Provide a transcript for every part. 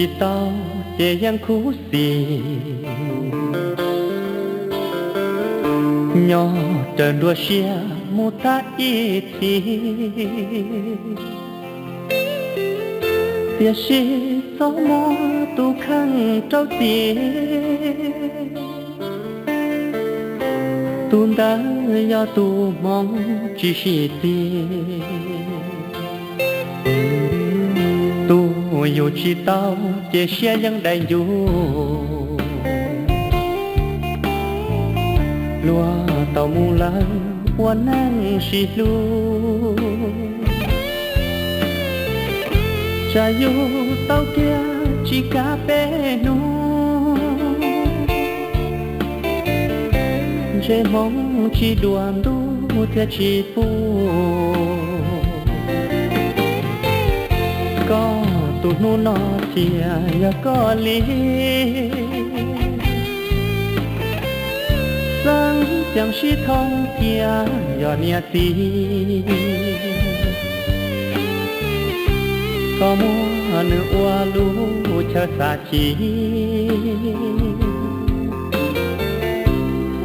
Tsis tau ces yeej khuv xim, nyob raws nruab siab mus tag ib txhis, tiam sis txhob muab tus kheej rau txim. Tus ntawd yog tus hmoov tsis sib txig. Tus yus tsis tau ces siab yeej dai ncuj, luag tau mus lawm ua neej sib hlub. Tsam yus tau kiag tsis kav peb hnub, ntsej hmoov tsis dua ntuj thiaj tsis pub. Koj tus hnub no thiaj yog koj li, xeeb ceem sib thooj cia yog niam txiv. Koj muab nws ua lub chaw xav ci,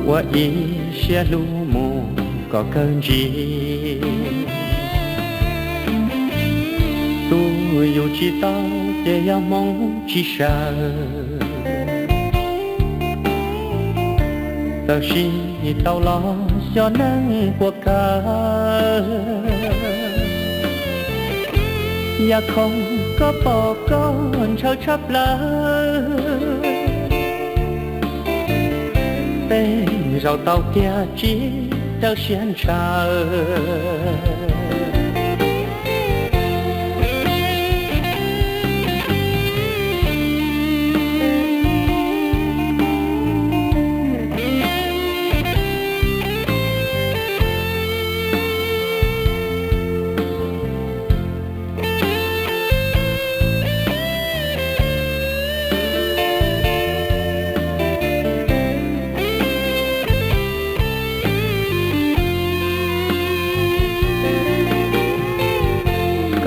ua ib siab hlub mus kom kawg ntsis. Tus yus tsis tau ces yog hmoov tsis sawv, txawm sib tau los xyov neej puas kawg. Yam khoom koj pom koj ntshaw tshaj plaws, tej zaum tau kiag tsis raws siab ntshaw.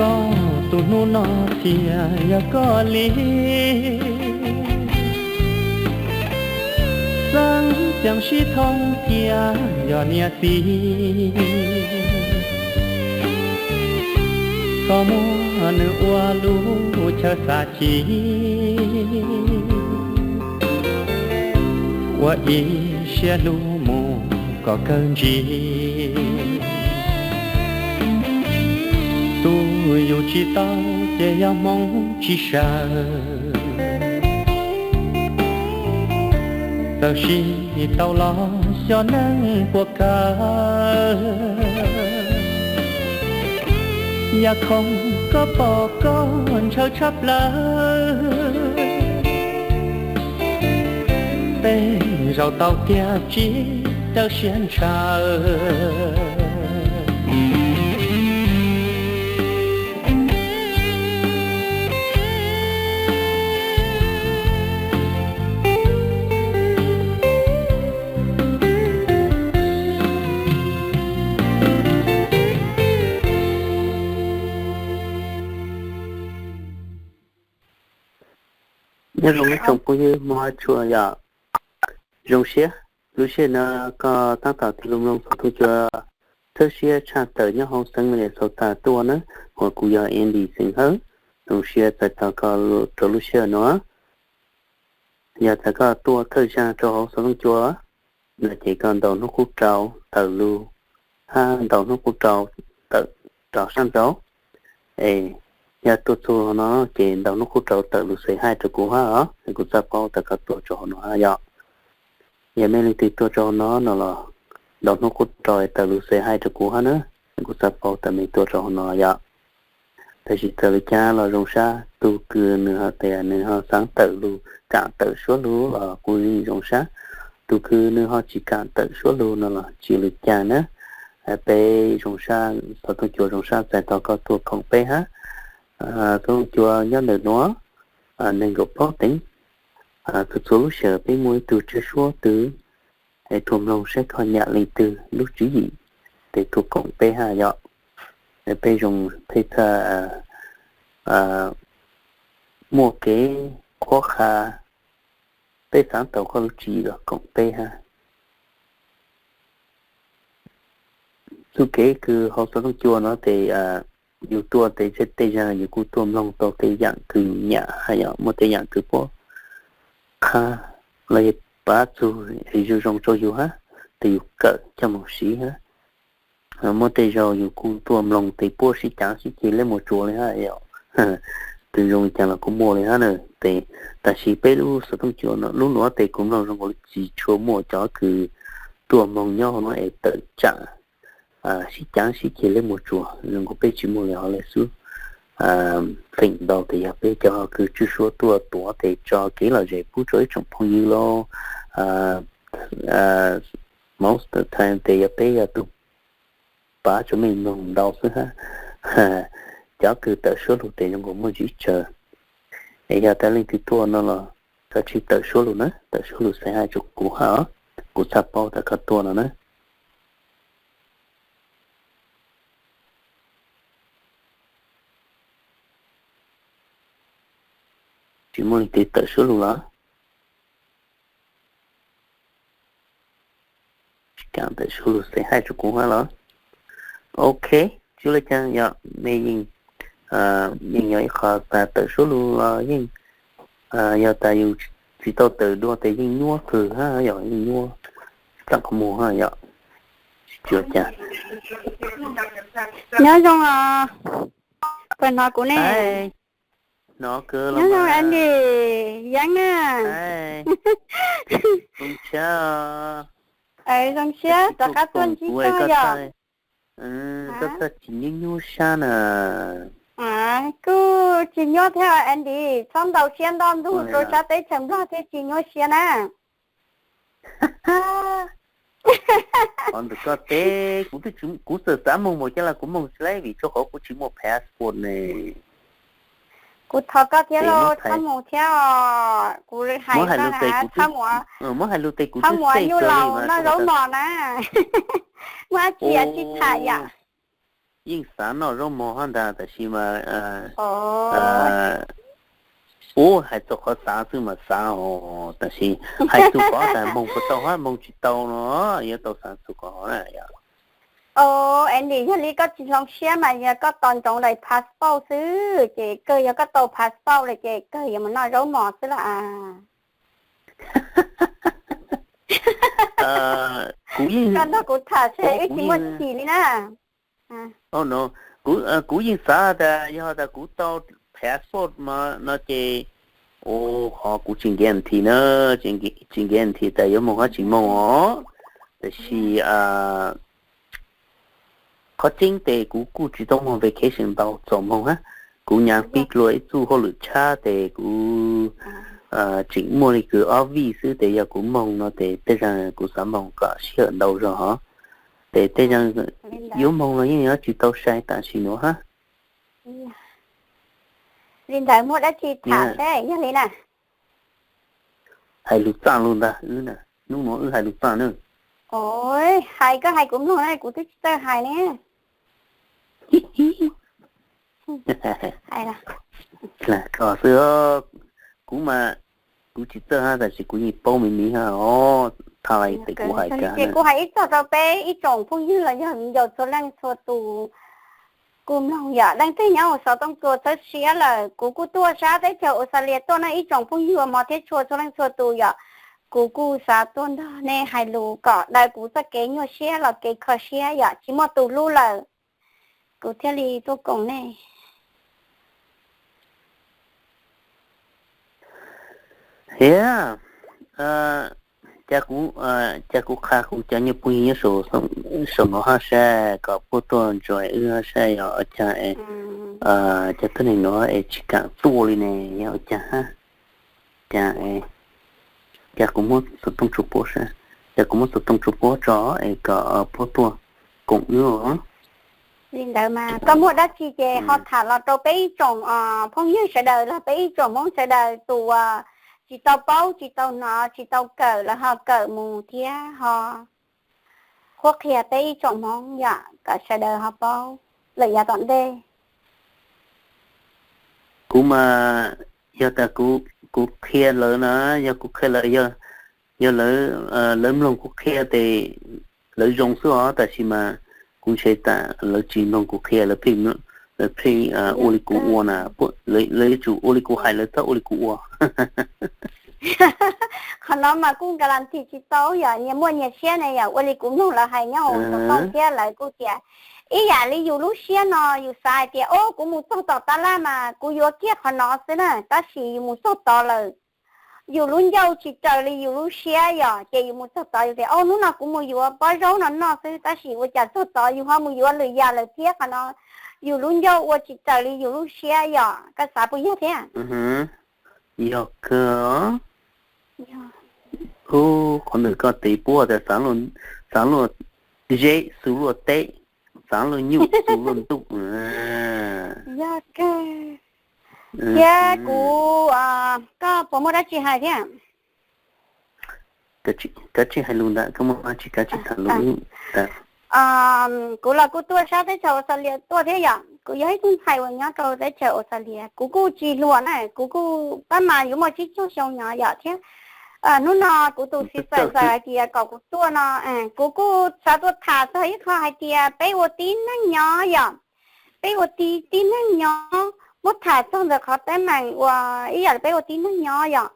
Koj tus hnub no thiaj yog koj li, xeeb ceem sib thooj cia yog niam txiv. Koj muab nws ua lub chaw xav ci, ua ib siab hlub mus kom kawg ntsis. Tus yus tsis tau ces yog hmoov tsis sawv, txawm sib tau los xyov neej puas kawg. Yam khoom koj pom koj ntshaw tshaj plaws, tej zaum tau kiag tsis raws siab ntshaw. Nyob zoo ib tsoom phooj ywg Hmoob tshua yom, zoo siab, lub sij hawm no koj tab tom tig los mloog xov tooj cua txhawb siab tshaj tawm nyob hauv xeev Minnesota tuaj na, uas kuv yog Andy xeem Hawj, zoo siab txais tos koj rau lub sij hawm no. Yog tias koj tuaj thawj zaug rau hauv xov tooj cua no ces koj ntaus hnub qub rau tawm lus, hab ntaus hnub qub rau tawm rov sab nraud. Es yog tuaj txug no ces ntaus hnub qub rau tawm lus say hi rau kuv hab os, es kuv txhaj paub tas koj tuaj rau hauv no hab yom. Yog mej leej twg tuaj rau hauv no no los ntaus hnub qub rau tawm lus say hi rau kuv hab na, es kuv txhaj paub tas mej tuaj rau hauv no yom. Tab sis txawm li cas los zoo sab, tus kws nws ho tias nws ho xaav tawm lus, kam tawm suab lug los kuv zoo sab, tus kws nws ho tsis kam tawm suab lug no los tsis li cas na. Peb zoo sab, xov tooj cua zoo sab txais tos koj tuaj koom peb hab. Xov tooj cua nyob ntawm nuav neeg nkaum plaub teev, txhua txhua lub sij hawm peb muaj ib tug tswv suab twg es tuaj mloog saib koj nyam leej twg lub tswv yim, tes tuaj koom peb hab yom. Peb zoo peb txhaj muaj kev qhuab qha, peb xaav tau koj lub tswv yim los koom peb hab. Txuj kev kws hauv xov tooj cua no tes yus tuaj tes tej zag yus kuj tuaj mloog tau tej yaam kws nyam hab yog muaj tej yaam kws puab qha los yog pav txug zoo zoo rua yus hab, tes yus kawm coj moog siv hab. Muaj tej zaug yus kuj tuaj mloog tes puab sib caav sib ceg leb muag tsuas le hab yog, tws zoo li caag los kuj muaj le hab na. Tes tam sim peb lub xov tooj cua lub nuav tes kuv mloog zoo nkaus li tsis tshua muaj cov kws tuaj moog nyob hauv nuav es tawm tsaam sib caav sib ceg leb muag tsuas zoo nkaus peb tsis muaj le hov le xwb. Feem ntau tes yog peb cov kws tswj suab tuaj tuav tes tso kev lom zem pub rua ib tsoom phooj ywg los most of the time tes yog peb yog tug pav tsuas mej mloog ntau xwb hab. Cov kws tawm suab lug tes zoo nkaus muaj ntsis tsawg. Es yog tas leej twg tuaj no los koj tsis tawm suab lug na, tawm suab lug xaiv hais rua kuv hab os, kuv txhaj paub tas koj tuaj no na. Tsis muaj leej twg tawm suab lug los? Tsis kaam tawm suab lug xaiv hais rua kuv hab los? Ok, tsis ua le caag, yog mej yeej, yeej yog ib qho tas tawm suab lug los yeej, yog tas yus tsis tau tawm dua tes yeej nyuab kawg hab yog yeej nyuab txaj qhov muag hab yog. Tsis ua le caag. Nyob zoo os, puas hnov kuv ne? Hnov kawg los mas. Nyob zoo Andy, Yeeb na. Zoo siab. Zoo siab rov qab tuaj ntsib koj yom. Koj txhaj tsis nyuaj nyuaj sab na. Kuj tsis nyuaj thiab Andy, txhob ntaus siab ntau ntug rua sab teb chaws Nplog thiaj tsis nyuaj siab na. Qhov ntawm koj teb kuv twb tsis, kuv txawm xav moog mas cas los kuv moog tsis laib vim rua qhov kuv tsis muaj passport ne. Kuv thov koj thiab lauj, txhob mus thiab os. Kuv hais koj na, muab hais lus tes kuv txhob mus nyuj laus noj zaub mos na. Muaj dab tsi tsis tham yom. Yeej xav noj zaub mog hab ntag tab sis mas ub, hais txog qhov xav xwb mas xav os, tab sis hais txug qhov tas moog puas tau hab moog tsis tau no yuav tau xav txug qhov hov na yom. Andy, yog li koj tsis hloov siab mas yog koj tos ntsoov daim passport xwb ces kawg, yog koj tau passport lawm ces kawg yuav mus noj zaub mos xwb los as. Koj nrog kuv tham seb wb tsis muaj chim li na. Kuv yeej xav tas yog tas kuv tau passport no ces, ua qhov kuv tsis guarantee na, tsis guarantee tas yuav moog hab tsis moog os. Tab sis qhov tseeb tes kuv kuj tsis tau moog vacation ntau txaus moog hab. Kuv nyam pib dlua ib txuj hauj lwm tshab tes kuv tseem muaj li kws ob vij xwb tes yog kuv moog no tes tej zag kuv xav moog kom sij hawm ntau zog hov. Tes tej zag yuav moog los yeej yuav tsis tau sai tam sim nuav hab. Li ntawd muaj dab tsi tham seb yog li na. Hais lus txaj lug ntag wb na, hnub nuav wb hais lus txaj na. Hais koj hais kuv mloog na, kuv twb tsis txawj hais ne. Xwb, kuv mas kuv tsis txawj hab tab sis kuv yeej paub me me hab os, tha lais tes kuv hais kag. Ces kuv hais ib txog rau peb ib tsoom phooj ywg los yog viv ncaus txhua leej txhua tus kuj mloog yom, leej twg nyob hauv xov tooj cua txhawb siab lawm, kuv kuj tuaj sab teb chaws Australia tuaj na ib tsoom phooj ywg uas hmov thiab tshua txhua leej txhua tus yom. Kuv kuj xav tuaj nrog nej hais lus kom daws kuv txoj kev nyuaj siab los kev kho siab yom, tsis muaj tus hlub lawm. Kuv thiaj li tuaj koom nej. Hiab, cas kuv qha kuv cov nyuag phooj ywg nyob saum no hab sab kom puab tuaj nrog wb hab sab yog ua caag es cov tuab neeg nuav es tsis kaam tuaj li ne, yog ua caag hab. Cas, cas kuv muab xov tooj tsua puab sab, cas kuv muab xov tooj tsua puab tso es kom puab tuaj koom wb. Li ntawd mas koj muaj dab tsi ces ho tham los rau peb ib tsoom phooj ywg sawv daws los peb ib tsoom Hmoob sawv daws tus uas tsis tau paub tsis tau hnov tsis tau kawm los ho kawm mus thiab ho qhuab qhia peb ib tsoom Hmoob yom kom sawv daws ho paub lawm yav tom ntej. Kuv mas yog tas kuv qhia lawv na, yog kuv qhia lawv, yog lawv mloog kuv qhia ces lawv zoo xwb os, tab sis mas kuv ntshe tas lawv tsis mloog kuv qhia, lawv pheej ua li kuv ua na, lawv yuav tsum ua li kuv hais, lawv txhob ua li kuv ua. Qhov no mas kuj guarantee tsis tau yom, nyias muaj nyias siab ne yom, ua li kuv mloog lawv hais nyob hauv xov tooj thiab lawv kuj tias ib yam li yus lub siab no yus xav hais tias o kuv mus txog tom tab laj mas kuv yuav kiag qhov no xwb na, tab sis yus mus txog tod lawm yus lub ncauj tsis raws li yus lub siab yom, ces yus mus txog tod yus tias o hnub no kuv mus yuav pob zaub no noj xwb, tab sis ua cas txog tod yus ho mus yuav lwm yam lawm thiab. Qhov no yus lub ncauj ua tsis raws li yus lub siab yom, koj xav puas yog thiab? Yog kawg. Ub, qhov ntawm koj tes puab tas xav luaj zeb xu luaj teb, xav luaj nyuj xu luaj ntuj. Yog kawg. Thiab kuv, koj puas muaj dab tsi hais thiab? Kav tsij hais lus ntawd, koj muaj dab tsi kav tsij tham lus. Kuv los kuj tuaj sab teb chaws Australia tuaj thiab yom, kuv yog ib tug ntxhais uas nyob rau teb chaws Australia, kuv kuj tsis hluas na, kuv kuj pab mas yuav muaj tsib caug xyoo nyob yom thiab. Hnub no kuv tus xib fawm txawm hais tias kom kuv tuaj no, kuv kuj xav tuaj tham txog ib qho hais tias peb ua tib neeg nyob yom, peb ua tib tib neeg nyob, muab tham txog ntawm qhov teeb meem uas ib yam li peb ua tib neeg nyob yom,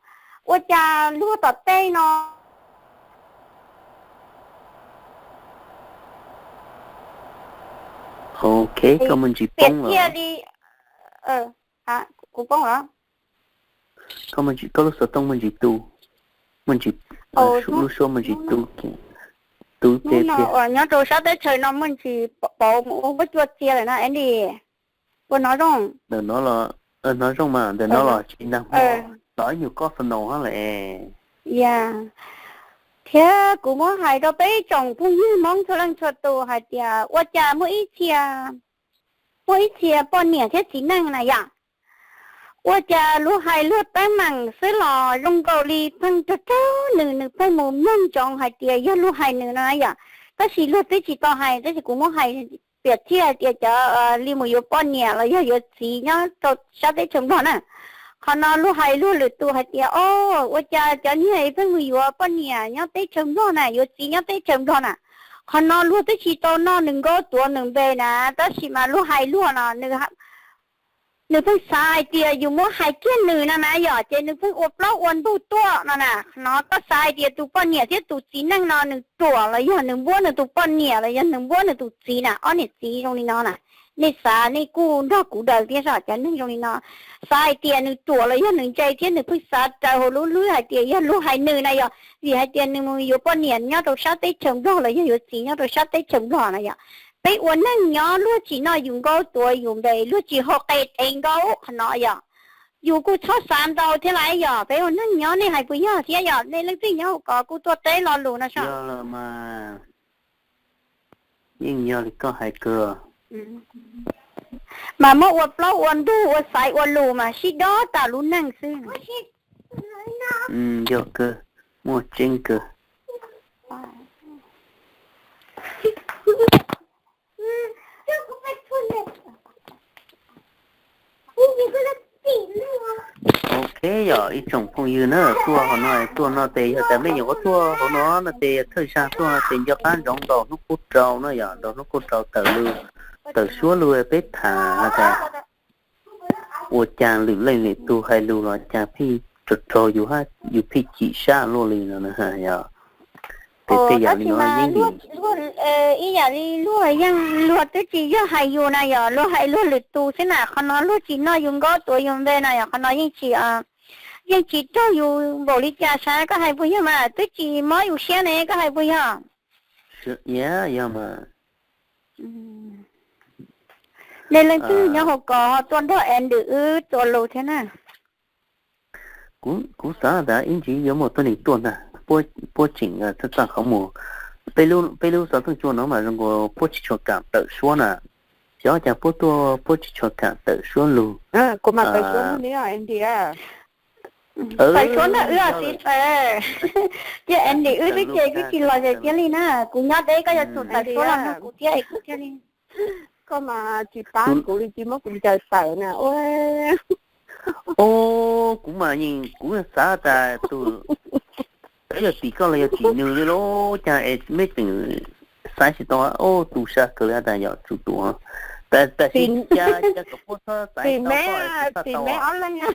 ua cas luag tom tej no Ok, koj muaj ntsis poob thiaj li, kuv poob los? Koj lub xov tooj muaj ntsis tu, muaj ntsis, lub suab muaj ntsis tu, tu hnub no uas nyob rau sab teb chaws no muaj ntsis pauv mus ua huab cua txia lawm no Andy. Puas hnov zoo? Ntawm no los hnov zoo mas, ntawm no los tsis nag hmo, los ib nyuag kob snow hab lawm. Ya, thiab kuv muab hais rau peb tsoom phooj ywg Hmoob txhua leej txhua tus hais tias ua cas muaj ib txhia, muaj ib txhia poj niam thiab txiv neej na yom, ua cas luag hais luag teeb meem xwb los zoo nkaus li pheej raug raug nws, nws pheej mus mloog ntsoov hais tias yog luag hais nws no na yom. Tab sis luag twb tsis tau hais, tab sis kuv muab hais piam thiaj hais tias cov li mus yuav poj niam los yog yuav txiv nyob rau sab teb chaws Nplog na. Qhov no luag hais luag lwm tus hais tias o, ua cas cov niag pheej mus yuav poj niam nyob teb chaws Nplog na, yuav txiv nyob teb chaws Nplog na. Qhov no luag twb tsis tau noj nws nkaub tuav nws npe na, tab sis mas luag hais luag no, nws pheej xav hais tias yus muab hais kiag nws no na yom, ces nws pheej ua plaub ua ntug tuaj no na. No koj xav hais tias tus poj niam thiab tus txiv neej no nws ruam los yog nws npuab nws tus poj niam los yog nws npuab nws tus txiv na, ob niam txiv zoo li no na. Nej xav nej kuj nrog kuv daws thiab soj, cov neeg zoo li no xav hais tias nws ruam los yog nws ntse thiab nws pheej xav raws hauv lub hlwb hais tias yog luag hais nws na yom, vim hais tias nws mus yuav poj niam nyob rau sab teb chaws Nplog los yog yuav txiv nyob rau sab teb chaws Nplog na yom. Peb ua neeg nyob luag tsis noj yus nkaub tuav yus npe, luag tsis hau qe tev nkaub, qhov no yom, yus kuj txhob xav ntau thiab lauj yom. Peb ua neeg nyob nej hais puas yog thiab yom, nej leej twg nyob hauv ko kuj tuaj teb lo lus no soj. Yeej yog li koj hais kawg. Mas muab ua plaub ua ntug ua xaiv ua lus mas sib dob tas lub neej xwb. Yog kawg, muaj tseeb kawg. Ok, yog ib tsoom phooj ywg na, tuaj hauv no, tuaj no ces yog tas mej nyuam qhuav tuaj hauv no no ces thawj zaug tuaj no ces nco qab ntsoov ntaus hnub qub rau no yom, ntaus hnub qub rau tawm lug, tawm suab lug peb tham has tas ua cas lwm leej lwm tug hais lug los cas pheej raug raug yus hab yus pheej chim sab luaj li no na yom. Ces tej yam li no yeej ib yam li luag yeej luag twb tsis yog hais yus na yom, luag hais luag lwm tus xwb na, qhov no luag tsis noj yus nkaub tuav yus npe na yom, qhov no yeej tsis, yeej tsis raug yus npaum li cas sab, koj hais puas yog mas, twb tsis mob yus siab ne, koj hais puas yog? Yog mas. Nej leej twg nyob hauv ko tuaj nrog Andy wb txuas lus thiab na. Kuv xav tas ib ntsis yuav muaj tuab neeg tuaj ntag, puab tseem txaj txaj qhov muag. Peb lub xov tooj cua no mas zoo nkaus puab tsis tshua kam tawm suab na. Xyov cas puab tuaj puab tsis tshua kam tawm suab lug. Tawm suab ntag wb xib fawm. Ces Andy wb twb ces twb tsis los ze kiag li na, kuv nyob deb koj yuav tsum tawm suab los nrog kuv thiab es kuv thiaj li. Koj mas tsis pab kuv li, tsis muab kuv ncaws tawm na. Os, kuv mas yeej kuv xav tas tus, twb yog tim koj los yog tim nws li los cas es mej tseem xaiv tsis tau. Os, tu siab kawg li tas yog tsuas tus, tab sis cas cas kom puab txhob xaiv tau koj es kuv txhob tau.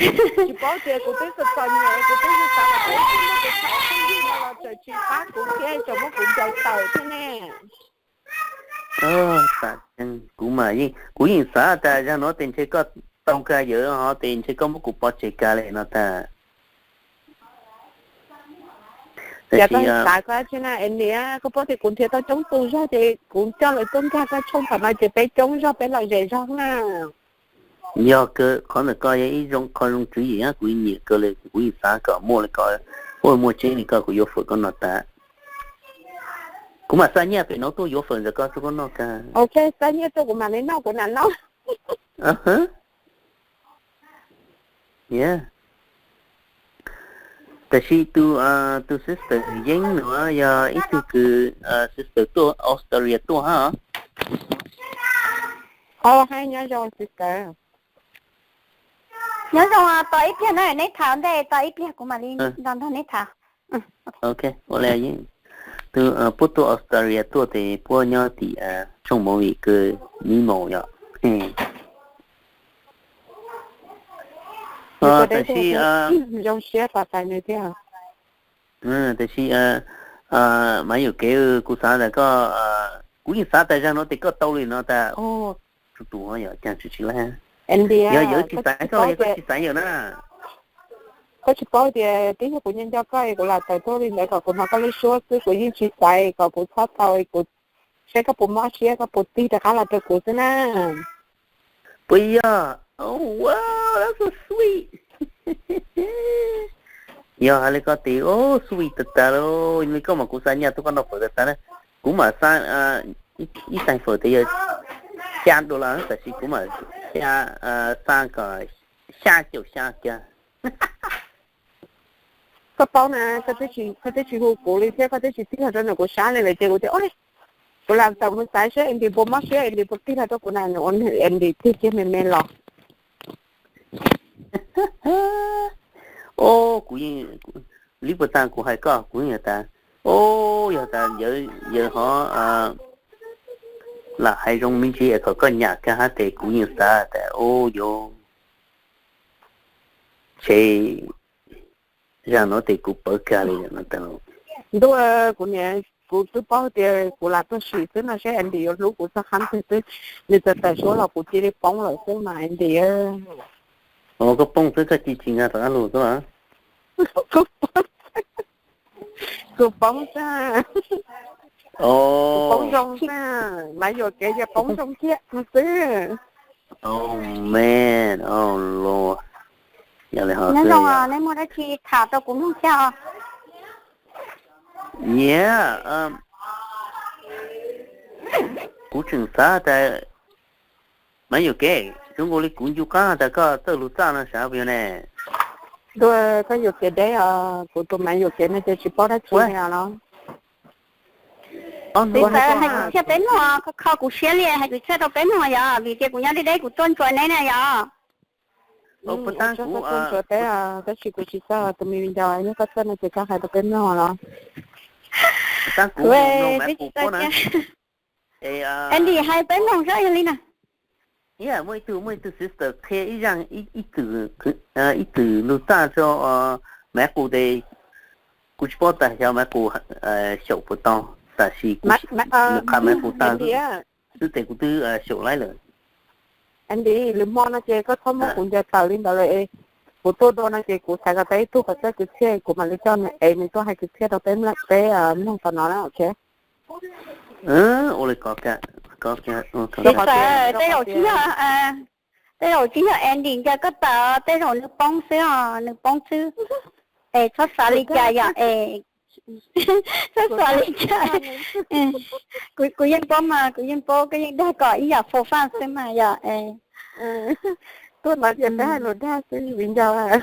Tsis paub tias kuv twb txom txom nyem, kuv twb xav kom puab txhob tau tus thaum twg no los tseem tsis pab kuv thiab, tseem muab kuv ncaws tawm thiab ne. Kuv mas yeej, kuv yeej xav tas zaum no tes ntshe koj tau kag yawm ho tes ntshe koj muab kuv pov tseg kag li no tas. Cas koj xav koj tsi na es niam, koj paub tias kuv nrhiav tau coob tus zog ces kuv coj lawv tuaj nkag koj tshooj thaum no ces peb coob zog peb lom zem zog na. Yog kawg, qhov ntawm koj yog ib zoo qhov zoo tswv yim, kuv nyiam kawg li, kuv yeej xav kom muaj li koj, ua muaj tseeb li koj kuv yuav fawm koj noj tas. Kuv mam xa nyiaj pem no tuaj yuav fawm ntawm koj tuaj koj noj kag. Ok, xa nyiaj tuaj kuv mam li noj kuv nam noj. Tab sis tus, tus sister Yeeb no yog ib tug kws sister tuaj Australia tuaj hab. Nyob zoo sister. Nyob zoo, tos ib pliag na, neb tham ntej tos ib pliag kuv mam li nrog neb tham. Ok, ua li Yeeb, tus puab tuaj Australia tuaj tes puab nyob tim Tshooj Movie kws Mimo yom. Tab sis zoo siab tos tais nws thiab. Tab sis mas yuam kev kuv xav tas koj, kuv yeej xav tas zaum no tes koj tau li no tas, tus tus yog caag tsis tsis laib. Yog yawm tsis xaiv koj los yog koj tsis xaiv yawm na. Koj tsis paub tias twb yog kuv nco nco koj es kuv lam tawm tuaj li ntawd kom kuv hnov koj lub suab xwb, kuv yeej tsis xaiv kom kuv txhob tau, kuv saib koj puas mob siab koj puas tig rov qab los rau kuv xwb na. Puas yog? Oh, wow, that's so sweet. Yog hais li koj tes, oh, sweet tas tas li. Li koj mas kuv xa nyiaj tuaj koj noj fawm tas tas na. Kuv mam xa ib taig fawm tes yog xya dollar, tab sis kuv mam xa kom xya caum xya kiag. Koj paub na, koj twb tsis hu kuv li thiab koj twb tsis tig los rau ntawm kuv sab li lawm ces kuv tias, kuv lam tawm mus xaiv seb Andy puas mob siab, Andy puas tig los rau kuv na, nws ua nws Andy tig kiag me me los. Os, kuv yeej, li puas tas kuv hais koj kuv yeej tas, os, yog tas yawm ho lam hais zoo me ntsis es kom koj nyam kag hab tes kuv yeej xav tas, os, yog ntshe zaum no tes kuv pawv kag li no tas. Ntuj, kuv niam, kuv twb paub tias kuv lam tuaj sim xwb no seb Andy yuav hlub kuv txog qhov twg xwb, nws txawm tawm suab los kuv cia li poob lawm xwb mas Andy. Os, koj poob xwb koj cia tsis nkag rov qab los xwb los? Kuv poob xwb. Kuv poob zoo xwb, mas yuam kev ces poob zoo kiag xwb. Oh man, oh lord. Yog li ho, nyob zoo, neb muaj dab tsi tham rau kuv mloog thiab os? Yeah, kuv tseem xav tas, mas yuam kev zoo nkaus li kuv ncu qab tas koj txawj lug txaj no sav puas yog ne? Ntuj, koj yuam kev deb os, kuv tus mas yuam kev no ces tsis paub dab tsi li os no. Txiv ntxawm, hais kwv txhiaj peb mloog, kho kuv siab li, hais kwv txhiaj rau peb mloog yog vim tias kuv nyob deb deb kuv tuaj ntsuas neb na yog. Kuv tuaj ntsuas peb, tab sis kuv tsis txawj tus me viv ncaus, yog koj txawj no ces koj hais rau peb mloog los. Andy hais peb mloog saib yog li na. Muaj ib tug, muaj ib tug sister qhia ib zaj, ib txwm lug txaj rau Maiv Qus tes, kuv tsis paub tas xyov Maiv Qus xyaum puas tau, tab sis nws qha Maiv Qus tag xwb tes kuv twb xyaum laib lawm. Andy, lwm hmo no ces koj txhob muab kuv ncaws tawm li ntawd lawm. Kuv tuaj dua no ces kuv xav kom tau ib tug kom txawj kwv txhiaj, kuv mam li coj nws es nws tuaj hais kwv txhiaj rau peb mloog tom no na, ok? Ua li ko, tej zaum tsis yog, tej zaum tsis yog Andy ncaws koj tawm, tej zaum nws poob xwb os, nws poob xwb. Es txhob xav li cas yom, es txhob xav li cas. Kuv yeej paub mas, kuv yeej paub, koj yeej dag kom ib yam fo faj xwb mas yom. Tuaj no ces peb hais lus dag xwb viv ncaus.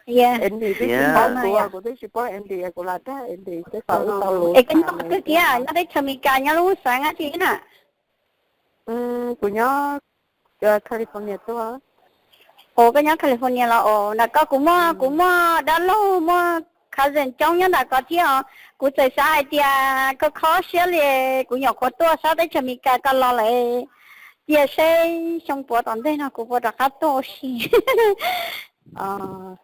Andy twb tsis paub kuv, kuv twb tsis paub Andy, kuv lam dag Andy xwb kom wb tau lus. Es koj nyob qhov twg tiag, nyob teb chaws Amelikas nyob lub xeev dab tsi na? Kuv nyob California tuaj. Ua koj nyob California los? Os, ntawm ko kuv muaj, kuv muaj dab laug, muaj cousin coob nyob ntawm ko thiab os. Kuv txawm xav hais tias koj kho siab li, kuv nyuam qhuav tuaj sab teb chaws Amelikas ko los lawm, cia seb xyoo puav tom ntej no kuv puas rov qab tuaj ua si.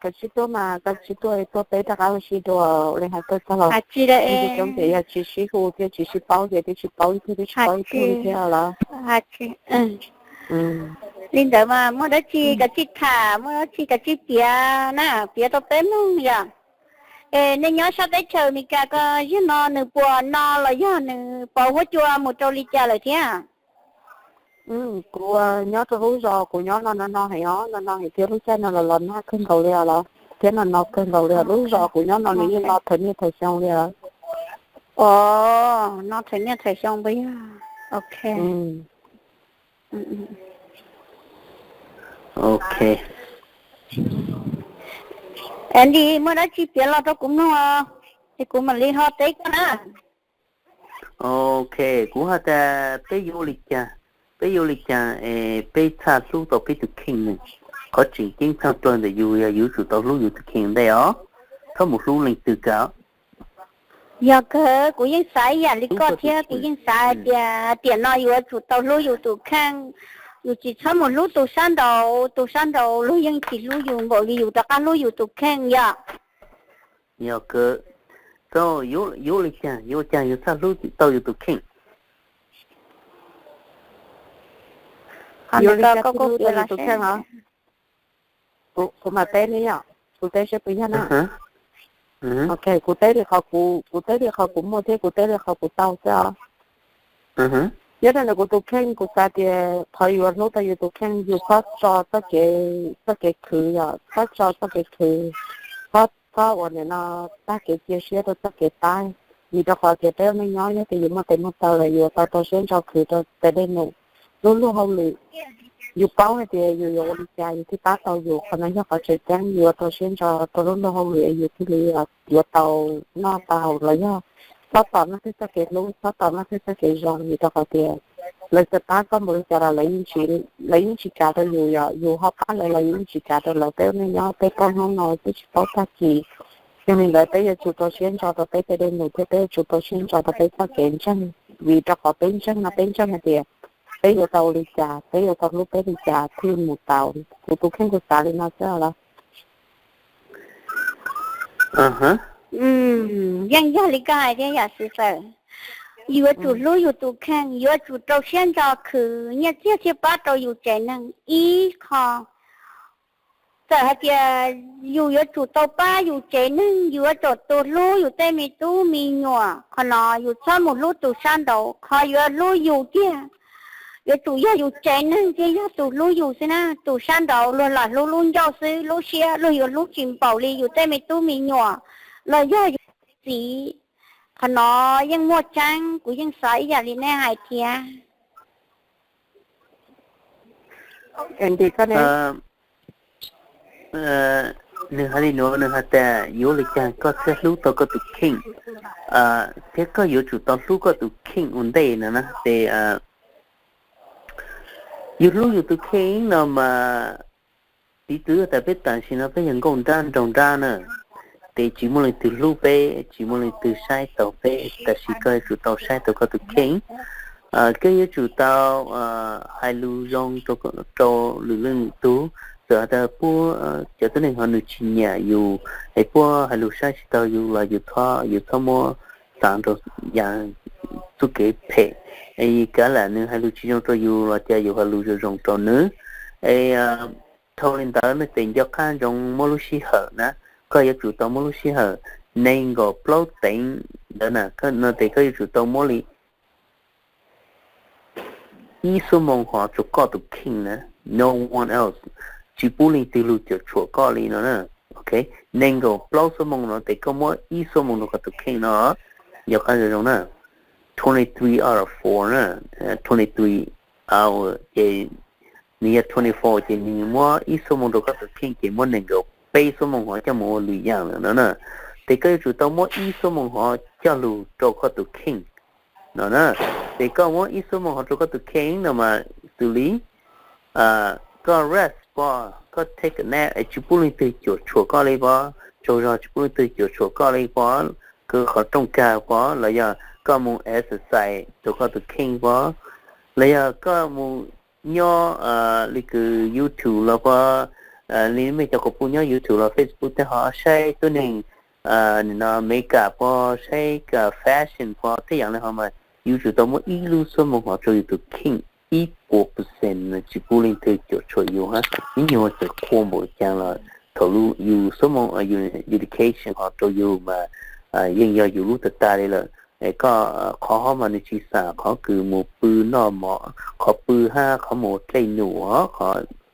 Koj tsis tuaj mas koj tsis tuaj, tuaj peb rov qab ua si dua li hais koj txog los. Coob ces yog tsis sib hu thiab tsis sib paub ces twb tsis paub ib tug twb tsis paub ib tug thiab los. Li ntawd mas muaj dab tsi kav tsij tham, muaj dab tsi kav tsij piav na, piav rau peb mloog yom. Es nej nyob sab teb chaws Amelikas ko, zaum no nws puas no los yog nws pauv huab cua mus rau li cas lawm thiab? Kuv nyob rau lub zos kuv nyob no no no heev os, no no heev thiab lub caij no los los nag kawg nkaus li os los, thiab no no kawg nkaus li os. Lub zos kuv nyob no nws yeej no thawm niaj thawm xyoo li os. Os, no thawm niaj thawm xyoo puas yog? Ok. Ok. Andy, muaj dab tsi piav los rau kuv mloog os, es kuv mam li ho teb koj na. Ok, kuv has tas peb yuav ua li cas, peb yuav ua li cas es peb txhaj hlub tau peb tus kheej ne? Qhov tseem ceeb tshaj plaws ntawm yus yog yus yuav tsum tau hlub yus tus kheej ntej os, txhob mus hlub leej twg kiag. Yog kawg, kuv yeej xav ib yam li koj thiab, kuv yeej xav hais tias tiam no yuav tsum tau hlub yus tus kheej. Yus tsis txhob mus hlub tus sab nraud, tus sab nraud luag yeej tsis hlub yus npaum li yus rov qab hlub yus tus kheej yom. Yog kawg, txhob yuav ua li cas, yuav ua cas yus txhaj hlub tau yus tus kheej? Kuv mam teb ne yom, kuv teb seb puas yog na. Ok, kuv teb li qhov kuv, kuv teb li qhov kuv muaj thiab kuv teb li qhov kuv tau xwb os. Nyob rau ntawm kuv tus kheej, kuv xav tias qhov yuav hlub tau yus tus kheej, yus txhob tso txoj kev, txoj kev khwv yom, txhob tso txoj kev khwv, txhob, txhob ua nim no tag kev cia siab rau txoj kev pab. Vim rau qhov tias peb ua neej nyob yog tias yus muaj tes muaj taw lawm yuav tau rau siab ntso khwv rau tes dej num lub luag hauj lwm. Yus paub hais tias yus yuav ua li cas yus thiaj pab tau yus, qhov no yog qhov tseem ceeb. Yuav rau siab ntso rau lub luag hauj lwm yus thiaj li yuav tau noj tau haus los yog txhob tos noj thiab txoj kev hlub, txhob tos noj thiab txoj kev zoo, vim rau qhov tias lawv txawm pab koj npaum li cas los lawv yeej tsis kav rau yus yom, yus ho pab lawv los yus yeej tsis kav rau lawv. Peb ua neej nyob peb paub hnub no twb tsis paub tag kis. Yog li ntawd peb yuav tsum rau siab ntso rau peb tes dej num thiab peb yuav tsum rau siab ntso rau peb txoj kev ntseeg, vim rau qhov peb ntseeg no peb ntseeg hais tias peb yuav tau ua li cas, peb yuav tau hlub peb li cas thiaj mus tau. Kuv tus kheej kuv xav li no xwb los. Yeej yog li koj hais thiab yom Xwm Fawm. Yuav tsum hlub yus tus kheej, yuav tsum rau siab ntso khwv nyiaj txiag thiaj pab rau yus tsev neeg ib qho. Txawm hais tias yus yuav tsum tau pab yus tsev neeg, yus yuav tsum tau hlub yus tej me tub me nyuam, qhov no yus txhob mus hlub tus sab nraud, qhov yuav hlub yus tiag yuav tsum yog yus tsev neeg thiaj yog tus hlub yus xwb na. Tus sab nraud luag lam hlub lub ncauj xwb, lub siab luag yuav hlub tsis npaum li yus tej me tub me nyuam los yog yus txiv. Qhov no yeej muaj tseeb, kuv yeej xav ib yam li nej hais thiab. Nws hais li no, nws hais tias yuav li cas koj thiaj hlub tau koj tus kheej, thiab koj yuav tsum tau hlub koj tus kheej ua ntej no na. Ces yus hlub yus tus kheej no mas, piv txwv tas peb tam sim no peb yog nkauj nrab nraug nrab na, ces tsis muaj leej twg hlub peb, tsis muaj leej twg saib taus peb, tab sis koj yuav tsum tau saib taus koj tus kheej. Koj yuav tsum tau hais lus zoo rau lwm leej lwm tus, txawm hais tias puab cov tuab neeg ho nws tsis nyiam yus, es puab hais lus saib tsis taus yus los yus txhob, yus txhob muab xav rau yav txuj kev phem. Kav lam nws hais lus tsis zoo rau yus los cas yus hais lus zoo zoo rau nws. Es dhau li ntawd no ces nco qab ntsoov muab lub sij hawm na, koj yuav tsum tau muab lub sij hawm nees nkaum plaub teev ntawd na, no ces koj yuav tsum tau muab li ib xuab moos hov rau koj tus kheej na, no one else, tsis pub leej twg lug cuam tshuam koj li no na. Ok, nees nkaum plaub xuab moos no ces koj muab ib xuab moos rau koj tus kheej no, nco qab zoo zoo na. Twenty three out of four na, twenty three hour ces nws yog twenty four ces nws muab ib xuab moos rau koj tus kheej ces muab nees nkaum peb xuab moos hov coj mus ua lwm yam lawm no na. Ces koj yuav tsum tau muab ib xuab moos hov coj lug rau koj tus kheej no na. Ces koj muab ib xuab moos hov rau koj tus kheej no mas xws li koj rest pov, koj take a nap es tsis pub leej twg cuam tshuam koj li pov, tsaug zog tsis pub leej twg cuam tshuam koj li pov, koj qhov rooj kag pov, los yog koj mus exercise rau koj tus kheej pov, los yog koj mus nyob li kws YouTube los pov, li mej cov quas puj nyob YouTube los Facebook tej ho saib tuab neeg nim no makeup pov, saib fashion pov, tej yam li ho mas yus tsum tau muab ib lub xuab moos hov rau yus tus kheej ib puas percent, tsis pub leej twg cuam tshuam yus hab. Ib nyuag txawm qhua npaum caag los thaum yus xuab moos, yus dedication hov rau yus mas yeej yog yus lub tag tag li lawm. Koj qhov hov mas nws tsis xam qhov kws mus pw noj mov, qhov pw hab qhov mus ua dlej num hov,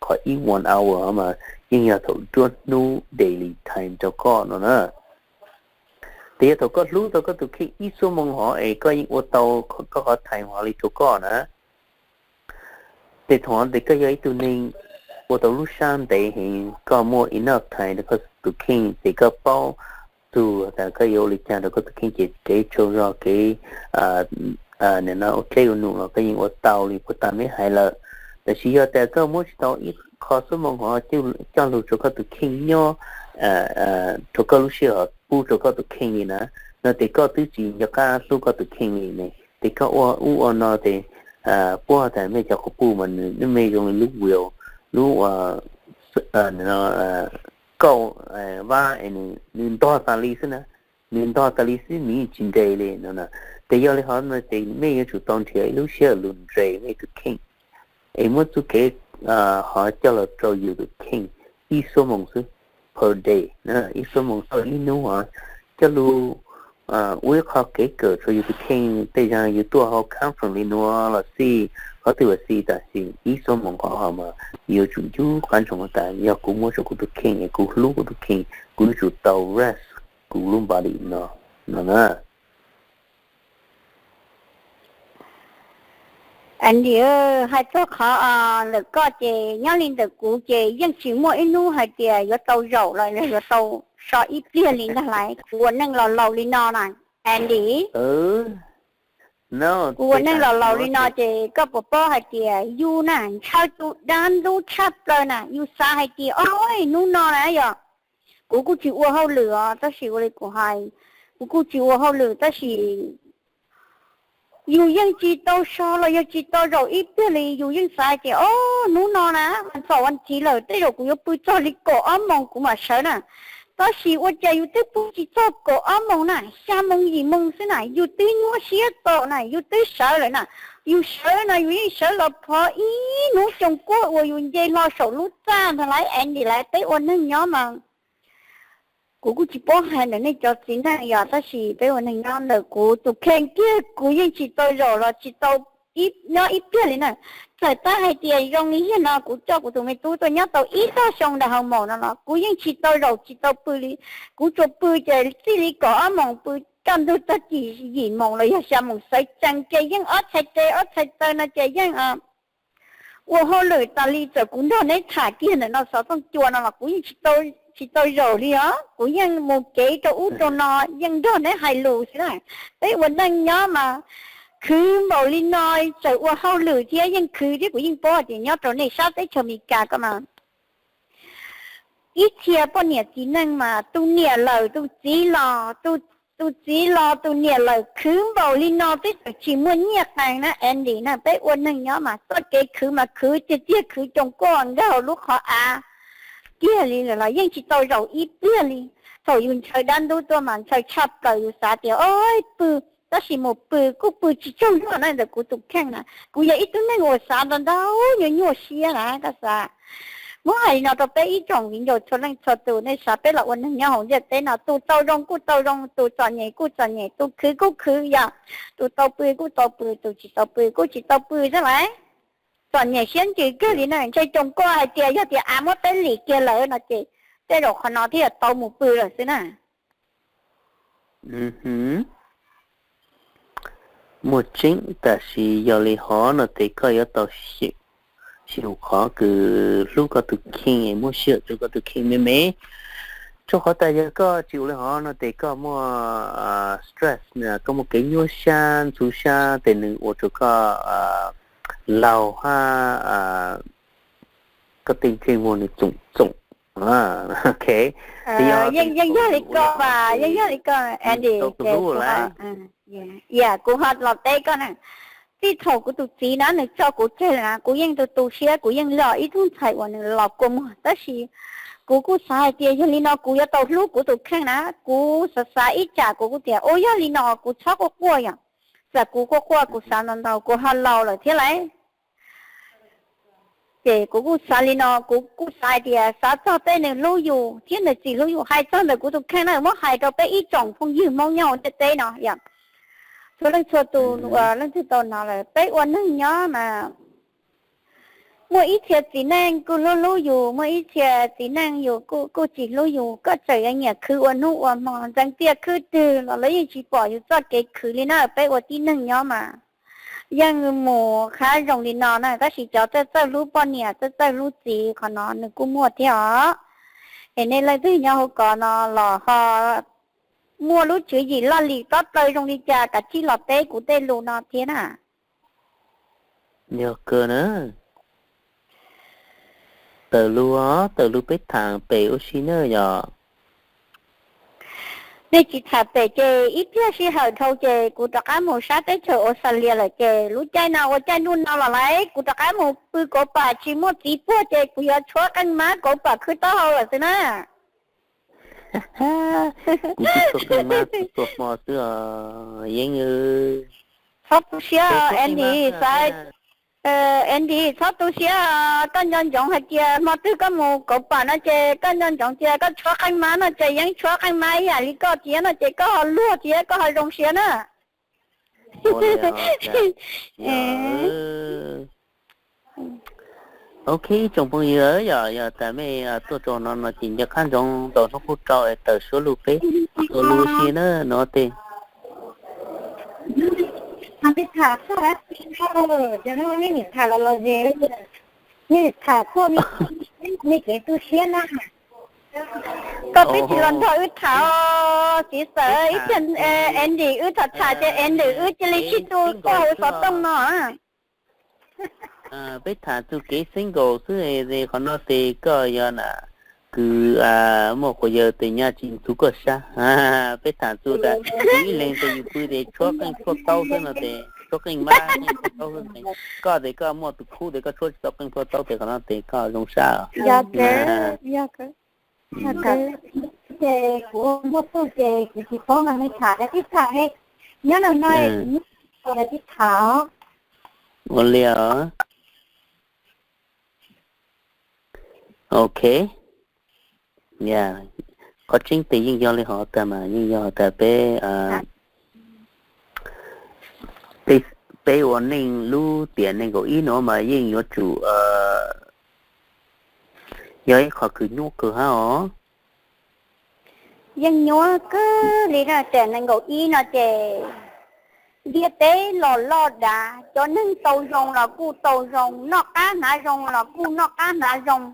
qhov ib one hour hov mas yeej yog thaum nruab hnub daily time rau koj no na. Tes yog thaum koj hlub tau koj tus kheej ib xuab moos hov es koj yeej ua tau koj qhov time hov li rau koj na. Tes thaum tes koj yog ib tug neeg ua tau lub sab ntev heev, koj muaj enough time rau koj tus kheej, tes koj paub txug tas koj yuav ua li cas rau koj tus kheej ces kev tsaug zog, kev nim no ua dlej ua num los koj yeej ua tau li puag ta meb hais lawm. Tab sis yog tas koj muab tsis tau ib qho xuab moos hov coj lug rau koj tus kheej nyob rau koj lub sij hawm pub rau koj tus kheej li na, no tes koj twb tsis nco qab hlub koj tus kheej li ne. Tes koj ua ub ua no tes puab tas mej cov quas puj mas nws mej zoo li lub wheel, lub kauj vab es nws ntog tas li xwb na, nws ntog tas li xwb nws yeej tsis nres li no. Tes yog li hov no tes mej yuav tsum tau nrhiav ib lub sij hawm lug nres mej tus kheej es muab txuj kev hov coj los rau yus tus kheej ib xuab moos xwb per day, ib xuab moos tau ib hnub hov coj lug ua ib qho kev kawm rau yus tus kheej. Tej zag yus tuaj hauv conference li nuav los xij, qhov twg los xij, tab sis ib xuab moos qhov hov mas yuav tsum ncu qab ntsoov tas yog kuv muab rau kuv tus kheej es kuv hlub kuv tus kheej, kuv yuav tsum tau rest kuv lub body no, no na. Andy, hais txog qhov ntawm koj ces nyob li ntawm kuv ces yeej tsis muaj ib hnub hais tias yuav tau zaum los yuav tau so ib pliag li ntag lauj. Kuv ua neej los laus li no na, Andy. Kuv ua neej los laus li no ces koj puas paub hais tias yus na ntshaw tus dab ntub tshaj plaws na, yus xav hais tias o, hnub no na yog kuv kuj tsis ua hauj lwm os, tab sis ua li kuv hais, kuv kuj tsis ua hauj lwm tab sis yus yeej tsis tau so los yog tsis tau zaum ib pliag li. Yus yeej xav hais tias o, hnub no na, txog vas thiv lawm tej zaum kuv yuav pw txog li kaum ob moos kuv mam sawv na. Tab sis ua cas yus twb pw tsis txog kaum ob moos na, xya moos yim moos xwb na yus twb nyuaj siab tau na, yus twb sawv lawm na. Yus sawv no yus yeej sawv los phov ib hnub xyoo kuaj uas yus nce hlo saum lub txaj ntag lauj, Andy lauj. Peb ua neeg nyob mas kuv kuj tsis paub hais ntawm nej cov txiv neej yog, tab sis peb ua neeg nyob ntawm kuv tus kheej kiag kuv yeej tsis tau zaum los tsis tau nyob ib pliag li na. Txawm tab hais tias zoo li yog no kuv coj kuv tus me tub tuaj nyob tau ib tog xyoo ntawm hoo maum no los kuv yeej tsis tau zaum tsis tau pw li. Kuv tsuas pw ces txij li kaum ob moos pw kaj ntug tag kis yim moos los yog xya moos sawv tsees ces yeej ob txhais tes ob txhais taw no ces yeej ua hauj lwm tas li. Txawm kuv nrog neb tham kiag ntawm no xov tooj cua no los kuv yeej tsis tau zaum li os, kuv yeej mus kev rau ub rau no, yeej nrog neb hais lus xwb na. Peb ua neej nyob mas khwv npaum li no, txawm ua hauj lwm thiab yeej khwv thiab. Kuv yeej paub hais tias nyob rau nej sab teb chaws Amelikas ko mas ib txhia poj niam txiv neej mas tus niam lawm tus txiv los, tus txiv los tus niam lawm, khwv npaum li no twb txawm tsis muaj nyiaj qees na Andy na. Peb ua neeg nyob mas txoj kev khwv mas khwv tiag tiag, khwv coos koj nkag hauv lub qhov av kiag li lawm los yeej tsis tau zaum ib pliag li. Thaum yus ntshaw dab ntub tuaj mas ntshaw tshaj plaws, yus xav tias o, pw, tab sis mus pw kuj pw tsis tsaug zog na ntawm kuv tus kheej na. Kuv yog ib tug neeg uas xav ntau ntau, nyuaj nyuaj siab na koj xav. Muab hais li no rau peb ib tsoom viv ncaus txhua leej txhua tus, nej sav peb los ua neeg nyob hauv ntiaj teb no, tus tau zoo kuj tau zoo, tus txom nyem kuj txom nyem, tus khwv kuj khwv yom, tus tau pw kuj tau pw, tus tsis tau pw kuj tsis tau pw xwb lauj. Txom nyem siab ntsws kawg li na, ntshe coos koj hais tias yog tias av muab peb lim kiag lawm no ces tej zaum qhov no thiaj tau mus pw lawm xwb na. Muaj tseeb, tab sis yog li hov no ces koj yuav tau xyum qhov kws hlub koj tus kheej, muab sij hawm rau koj tus kheej me me. Rau qhov tas yog koj tsis ua li hov no ces koj muaj stress, koj muaj kev nyuaj sab ntxhov sab ces nws ua rau koj laug hab koj tej ntsej muag nws txoom txoom. Ok, yeej yog li ko as, yeej yog li ko Andy, kuv ho teb koj na. Txij thaum kuv tus txiv na nws tso kuv tseg lawm na, kuv yeej tu tu siab, kuv yeej los ib tug ntxhais uas nws los kua muag, tab sis kuv kuj xav hais tias yog li no kuv yuav tau hlub kuv tus kheej na. Kuv xav xav ib tsam kuv kuj tias ua yog li no kuv txhob quaj quaj yom, txawm kuv quaj quaj kuv xav ntau ntau kuv ho laus lawm thiab lauj. Ces kuv kuj xav li no, kuv kuj xav hais tias xav txog tej nws hlub yus thiab nws tsis hlub yus, hais txog ntawm kuv tus kheej na, muab hais rau peb ib tsoom phooj ywg Hmoob nyob hauv ntiaj teb no yom, txhua leej txhua tus, leej twg tau hnov lawm, peb ua neeg nyob mas muaj ib txhia txiv neej kuj hlub hlub yus, muaj ib txhia txiv neej yus kuj kuj tsis hlub yus, koj txawm yuav nyiam khwv ua hnub ua hmo ntxeev tiaj khwb twg los lawv yeej tsis pom yus txoj kev khwv li na. Peb ua tib neeg nyob mas yeej mus qab zoo li no na, tab sis cov txawj txawj hlub poj niam txawj txawj hlub txiv qhov no nws kuj muaj thiab os. Es nej leej twg nyob hauv kov no los ho muaj lub tswv yim loj lim tob plaws zoo li cas kav tsij los teb kuv tej lus no thiab na. Yog kawg na. Tawm lug, tawm lug peb tham pem ua si na yom. Nej tsis tham pem ces ib pliag sij hawm dhau ces kuv rov qab mus sab teb chaws Australia lawm ces lub caij no ua caij ntuj no los lawm kuv rov qab mus pw kauv pam tsis muaj txiv puag ces kuv yuav tshuab qeej mab kauv pam khwb taub hau lawm xwb na. Kuv twb tshuab qeej mab txhua hmo xwb os Yeeb. Txhob tu siab Andy, xav Andy txhob tu siab, koj nco ntsoov hais tias hmo twg koj mus kauv pam no ces koj nco ntsoov tias koj tshuab qeej mab no ces Yeeb tshuab qeej mab ib yam li koj thiab no ces koj ho luag thiab koj ho zoo siab na. Ok, ib tsoom phooj ywg, yog yog tas mej tuaj rau no no ces nco qab ntsoov ntaus hnub qub rau es tawm suab lug peb ua lug ua si na no tej. Koj twb tsis los nrog wb tham, txiv xav ib txhia Andy wb tham tham ces Andy wb cia li sib tu tau hauv xov tooj no. Peb tham txug kev single xwb, qhov no tes koj yog na, kws muaj quas yawg tes nyaj tsis txug koj sab. Peb tham txug tas yus ib leeg tes yus pw tes tshuab qeej tshuab taub xwb no tes tshuab qeej mab qeej tshuab taub xwb tes, koj tes koj muaj tus khub tes koj tshuab tsis tau qeej tshuab taub tes qhov no tes koj zoo sab. Ces kuv muaj txuj ces kuv tsis paub mas nej tham tib tham, nyob no no kuv muaj txuj tib tham. Ua li os. Ok. Qhov tseeb tes yeej yog li hov tas mas yeej yog tas peb, peb ua neej lub tiam nees nkaum ib no mas yeej yuav tsum yog ib qho kws nyuaj kawg hab os. Yeej nyuaj kawg li na, tiam nees nkaum ib no ces ntiaj teb los loj dav, cov neeg tau zoo los kuj tau zoo, noj qab hnav zoo los kuj noj qab hnav zoo.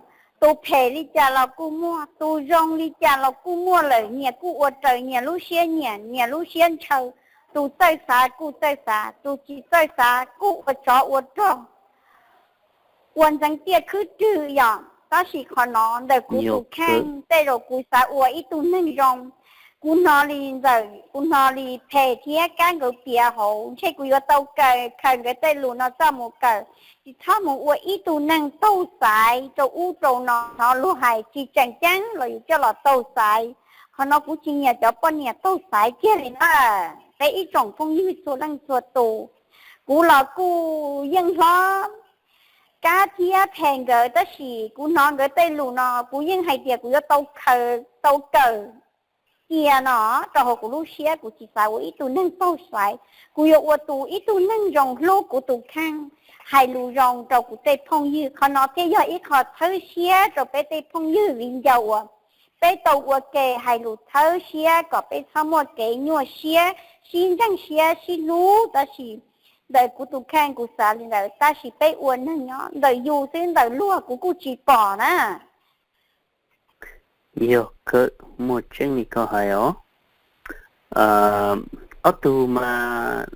Tus phem li cas los kuj muaj, tus zoo li cas los kuj muaj lawm, nyias kuj ua raws nyias lub siab nyiam, nyias lub siab ntshaw. Tus txawj xav kuj txawj xav, tus tsis txawj xav kuj ua tsov ua rog, ua ntxeev tiaj khwb rwg yom. Tab sis qhov no ntawm kuv tus kheej tej zaum kuv xav ua ib tug neeg zoo. Kuv hnov li ntxawm, kuv hnov li phem thiab kab nkawd piav hauv, ntshe kuv yuav tau kawm khaws nkawd tej lus no txoj mus kawm, tsis txhob mus ua ib tug neeg taug xaiv rau ub rau no, hnov luag hais tsis tseem ceeb los yus coj los taug xaiv. Qhov no kuv tsis nyiam cov poj niam taug xaiv kiag li na. Peb ib tsoom phooj ywg txhua leej txhua tus, kuv los kuj yeej hlob kab thiab phem nkawd, tab sis kuv hnov nkawd tej lus no kuv yeej hais tias kuv yuav tau khaws tau kawm cia no rau hauv kuv lub siab. Kuv tsis xav ua ib tug neeg taug xaiv, kuv yuav ua tus ib tug neeg zoo hlub kuv tus kheej, hais lus zoo rau kuv tej phooj ywg. Qhov no thiaj yog ib qho txhawb siab rau peb tej phooj ywg viv ncaus uas peb tau ua ke hais lus txhawb siab kom peb txhob muaj kev nyuaj siab, sib ntseeg siab sib hlub. Tab sis ntawm kuv tus kheej kuv xav li ntawd, tab sis peb ua neeg nyob ntawm yus xwb, ntawm luag kuv kuj tsis pom na. Yog kawg, muaj tseeb li koj hais os. Ob tug mas,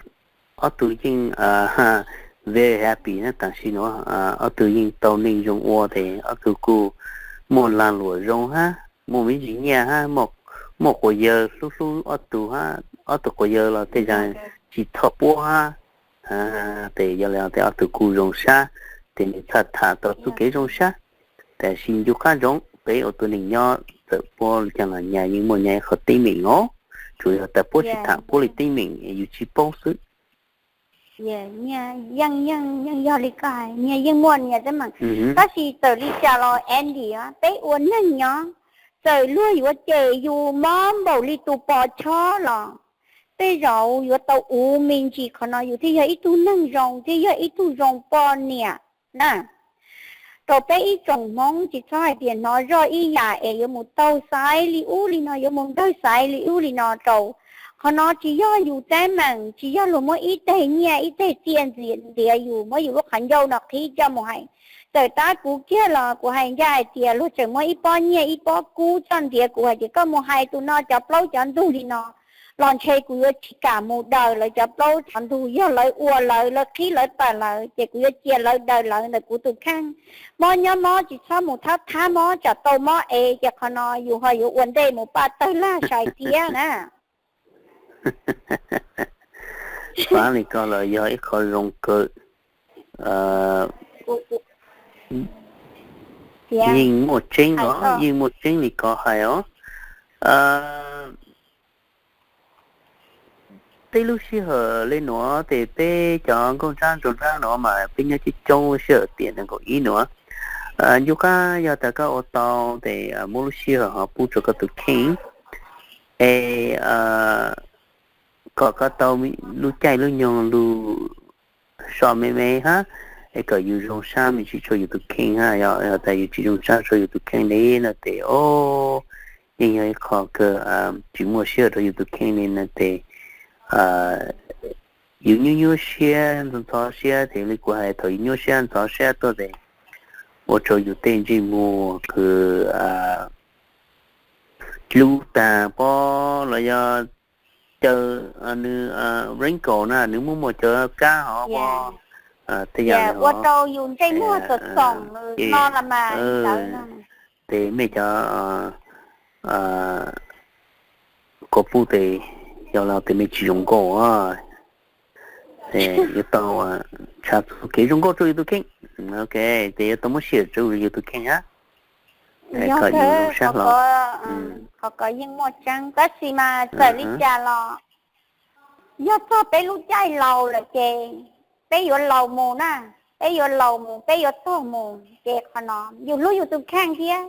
ob tug yeej very happy na. Tam sim no ob tug yeej tau neej zoo ua ces ob tug kuj muaj lag luam zoo hab, muaj me ntsis nyiaj hab, muaj quas yawg hlub hlub ob tug hab, ob tug quas yawg los tej zag tsis txhob puab hab. Ces yog le tes ob tug kuj zoo sab, ces nws txhaj tham tau txuj kev zoo sab. Tam sim ncu qab ntsoov peb ua tus neeg nyob txawm puab li caag los nyag yeej muaj nyag qhov teeb meem os, tsuas yog tas puab tsis tham puab li teeb meem yus tsis paub xwb. Yeej, yeej yog li koj hais, nyias yeej muaj nyias teeb meem. Tab sis txawm li cas los Andy, peb ua neeg nyob, txawm luag yuav cem yus mob npaum li tus pos chob los tej zaum yuav tau uv me ntsis, qhov no yus thiaj yog ib tug neeg zoo thiab yog ib tug zoo poj niam na. Rau peb ib tsoom Hmoob tsis txhob hais tias hnov zoj ib yam es yuav mus taug xaiv li ub li no, yuav mus nrawg xaiv li ub li no rau. Qhov no tsis yog yus teeb meem, tsis yog luag muab ib teg nyiaj ib teg txiaj ntiav yus, muab yus lub qhov ncauj no qhib coj mus hais. Txawm tab kuv kiag los kuv hais ncaj hais tias luag tseem muab ib pob nyiaj ib pob kub coj ntiav kuv hais tias koj mus hais tus no cov plaub cov ntug li no los ntshe kuv yuav tsis kam mus daws lawv cov plaub cov ntug. Yog lawv ua lawv, lawv qhib lawv tawm lawm ces kuv yuav cia lawv daws lawv ntawm kuv tus kheej. Mob nyob mob tsis txhob mus thab thab mob, tsam tau mob es ces qhov no yus ho yuav ua ntej mus paj tawg lag sai thiab na. Xav li ko los yog ib qho zoo kawg. Yeej muaj tseeb os, yeej muaj tseeb li ko hais os. Tej lub sij hawm le nuav ces peb cov nkauj ntsab ntsuag ntsab nuav mas peb nyob coob coob sij hawm tiam nees nkaum ib nuav. Ncu qab yog tas koj ua tau ces muab lub sij hawm ho pub rau koj tus kheej es kom koj tau lub caij lub nyoog lug so me me hab, es kom yus zoo sab me ntsis rau yus tus kheej hab. Yog tas yus tsis zoo sab rau yus tus kheej li no ces o, yeej yog ib qho kawg, tsis muaj sij hawm rau yus tus kheej li no ces yus nyuaj nyuaj siab ntxhov siab ces li kuv hais, thaum yus nyuaj siab ntxhov siab tuaj ces ua rau yus tej ntsej muag kws dlub tag pob los yog caw nws wrinkle na, nws muaj muaj cov kab hov pob, tej yam ua rau yus ntsej muag txom txom no los mas. Ces mej cov kua pub tes yog los tes mej tsis zoo nkauj, yuav tau nrhav txuj kev zoo nkauj rau yus tus kheej. Ok, ces yuav tau muab sij hawm rau yus tus kheej hab, kom yus zoo sab hlo. Qhov ko yeej muaj tseeb, tab sis mas txawm li cas los yog txog peb lub caij laus lawm ces peb yuav laus mus na, peb yuav laus mus, peb yuav tuag mus ces qhov no yus hlub yus tus kheej thiab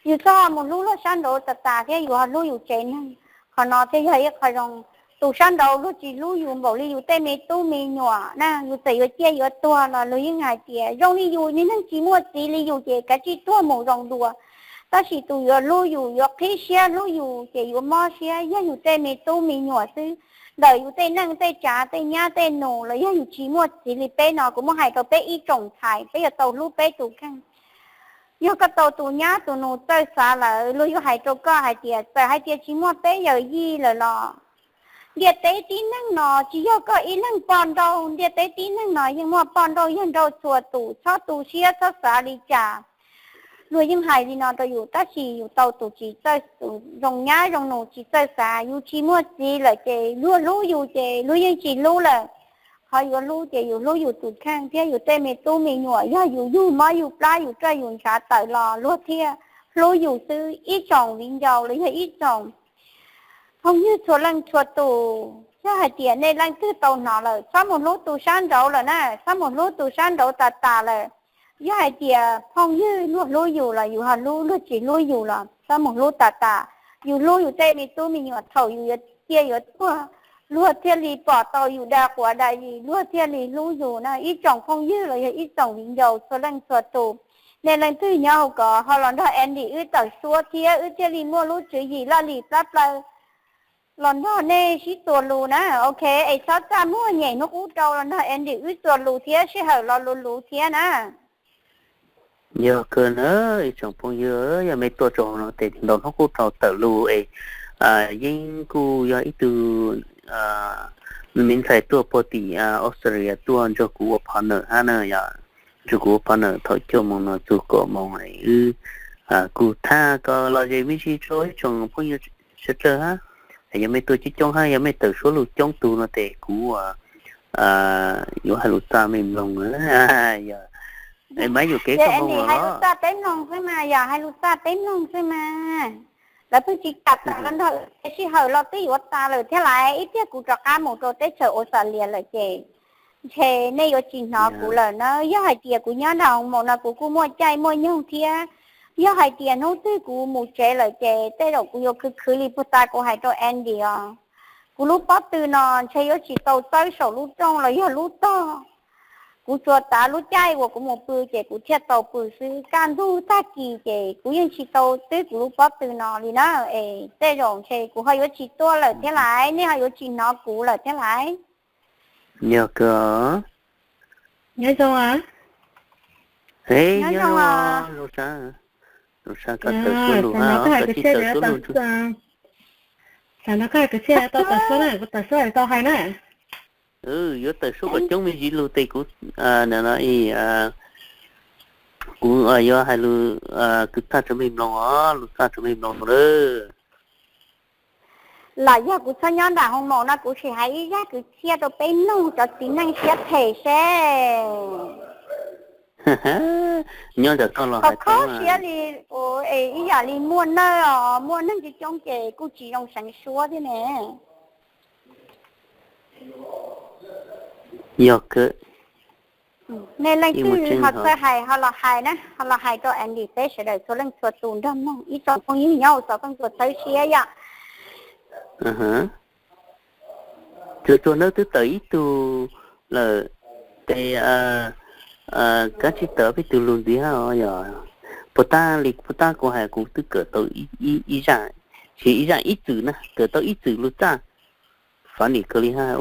yus txhob mus hlub luag sab nraud tas tas thiab yus ho hlub yus tsev neeg. Qhov no thiaj yog ib qho zoo. Tus sab nraud luag tsis hlub yus npaum li yus tej me tub me nyuam na, yus txawm yuav ciaj yuav tuag los luag yeej hais tias zoo li yus niag neeg tsis muaj txiv li yus ces kav tsij tuag mus zoo dua. Tab sis tus yuav hlub yus, yuav qhib siab hlub yus ces yuav mob siab yog yus tej me tub me nyuam xwb. Ntawm yus tej neej tej tsav tej nyab tej nus los yog yus tsis muaj txiv li peb no, kuv muab hais rau peb ib tsoom ntxhais, peb yuav tau hlub peb tus kheej. Yog koj tau tus nyab tus nus txawj xav lawm, luag yuav hais rau koj hais tias txawm hais tias tsis muaj peb yawm yij lawm los ntiaj teb tib neeg no tsis yog koj ib leeg poj nrauj, ntiaj teb tib neeg no yeej muaj poj nrauj yawg nrauj txhua tus, txhob tu siab txhob xav li cas. Luag yeej hais li no rau yus, tab sis yus tau tus tsis txawj, tus zoo nyab zoo nus tsis txawj xav, yus tsis muaj txiv lawm ces luag hlub yus ces luag yeej tsis hlub lawm. Qhov yuav hlub ces yus hlub yus tus kheej thiab yus tej me tub me nyuam, yog yus yug mob yug plab yus roj yus ntshav tawm los luag thiaj hlub yus xwb. Ib tsoom viv ncaus los yog ib tsoom phooj ywg txhua leej txhua tus, yog hais tias nej leej twg tau hnov lawm txhob mus hlub tus sab nraud lawm na, txhob mus hlub tus sab nraud tas tas lawm. Yog hais tias phooj ywg luag hlub yus los yus ho hlub, luag tsis hlub yus los txhob mus hlub tas tas. Yus hlub yus tej me tub me nyuam, thaum yus yuav ciaj yuav tuag luag thiaj li pom tau yus dag quav dag zis, luag thiaj li hlub yus na. Ib tsoom phooj ywg los yog ib tsoom viv ncaus txhua leej txhua tus, nej leej twg nyob hauv ko ho los nrog Andy wb tawm suab thiab wb thiaj li muaj lub tswv yim laj lim plab plaws los nrog nej sib txuas lus na. Ok, es txhob txaj muag nyem hnub qub rau, los nrog Andy wb txuas lus thiab sij hawm lo lus lus thiab na. Yog kawg na, ib tsoom phooj ywg, yog mej tuaj txog no tes ntaus hnub qub rau tawm lus es yeej kuj yog ib tug me ntxhais tuaj puag tim Australia tuaj nrog kuv ua partner hab na yom, nrog kuv ua partner thaum cuaj moos no txug kaum moos wb kuj thab kom lom zem me ntsis rua ib tsoom phooj ywg sawv dlawg hab. Yog mej tuaj coob coob hab yog mej tawm suab lug coob tug no tes kuv yuav hais lus txaj mej mloog. Yog, Maiv Yuam Kev koj mloog los? Hais lus txaj peb mloog xwb mas, yog hais lus txaj peb mloog xwb mas. Lawv pheej tsis kam tas los nrog, sij hawm los twb yuav tas lawm thiab lais, ib tiag kuv rov qab mus rau teb chaws Australia lawm ces ntshe nej yuav tsis hnov kuv lawm na. Yog hais tias kuv nyob nram Hoo Maum no kuv kuj muaj caij muaj nyoog thiab. Yog hais tias hnub twg kuv mus tsev lawm ces tej zaum kuv yuav khwv khwv li puag ta kuv hais rau Andy os. Kuv lub pob tw no ntshe yuav tsis tau txawb saum lub rooj los yog lub tog. Kuv tsuas tav lub caij uas kuv mus pw ces kuv thiaj tau pw xwb, kaj ntug tag kis ces kuv yeej tsis tau twb kuv lub pob tw no li na. Es tej zaum ntshe kuv ho yuav tsis tuaj lawm thiab lais, nej ho yuav tsis hnov kuv lawm thiab lais. Yog kawg. Nyob zoo, nyob zoo, zoo sab, zoo sab koj tawm suab lug hab, koj tsis tawm suab lug. Tam no koj hais kwv txhiaj tau tawm suab na, kuv tawm suab tau hais na. Yuav tawm suab kom coob me ntsis lug tes kuv, no no, kuv yuav hais lus kws txaj rua mej mloog os, lus txaj rua mej mloog lawm. Los yog kuv txhob nyob nram Hoo Maum no kuv sim hais ib zaj kwv txhiaj rau peb mloog cov txiv neej siab phem seb. Nyob nram koj los hais kho siab li, ib yam li muaj neeg os, muaj neeg coob coob ces kuj tsis zoo seev suab thiab ne. Yog kawg. Nej leej twg ho txawj hais ho los hais na, ho los hais rau Andy peb sawv daws txhua leej txhua tus nrog mloog, ib tsoom phooj ywg nyob hauv xov tooj txhua txhawb siab yom. Tsuas tsuas nawb, twb tawm ib tug lawm, tes kav tsij tawm peb tug lug ntxiv hab os. Yog puas tab li puas tab kuv hais kuv twb kawm tau ib zaj, tsis ib zaj, ib txwm na, kawm tau ib txwm lus txaj. Funny kawg li hab.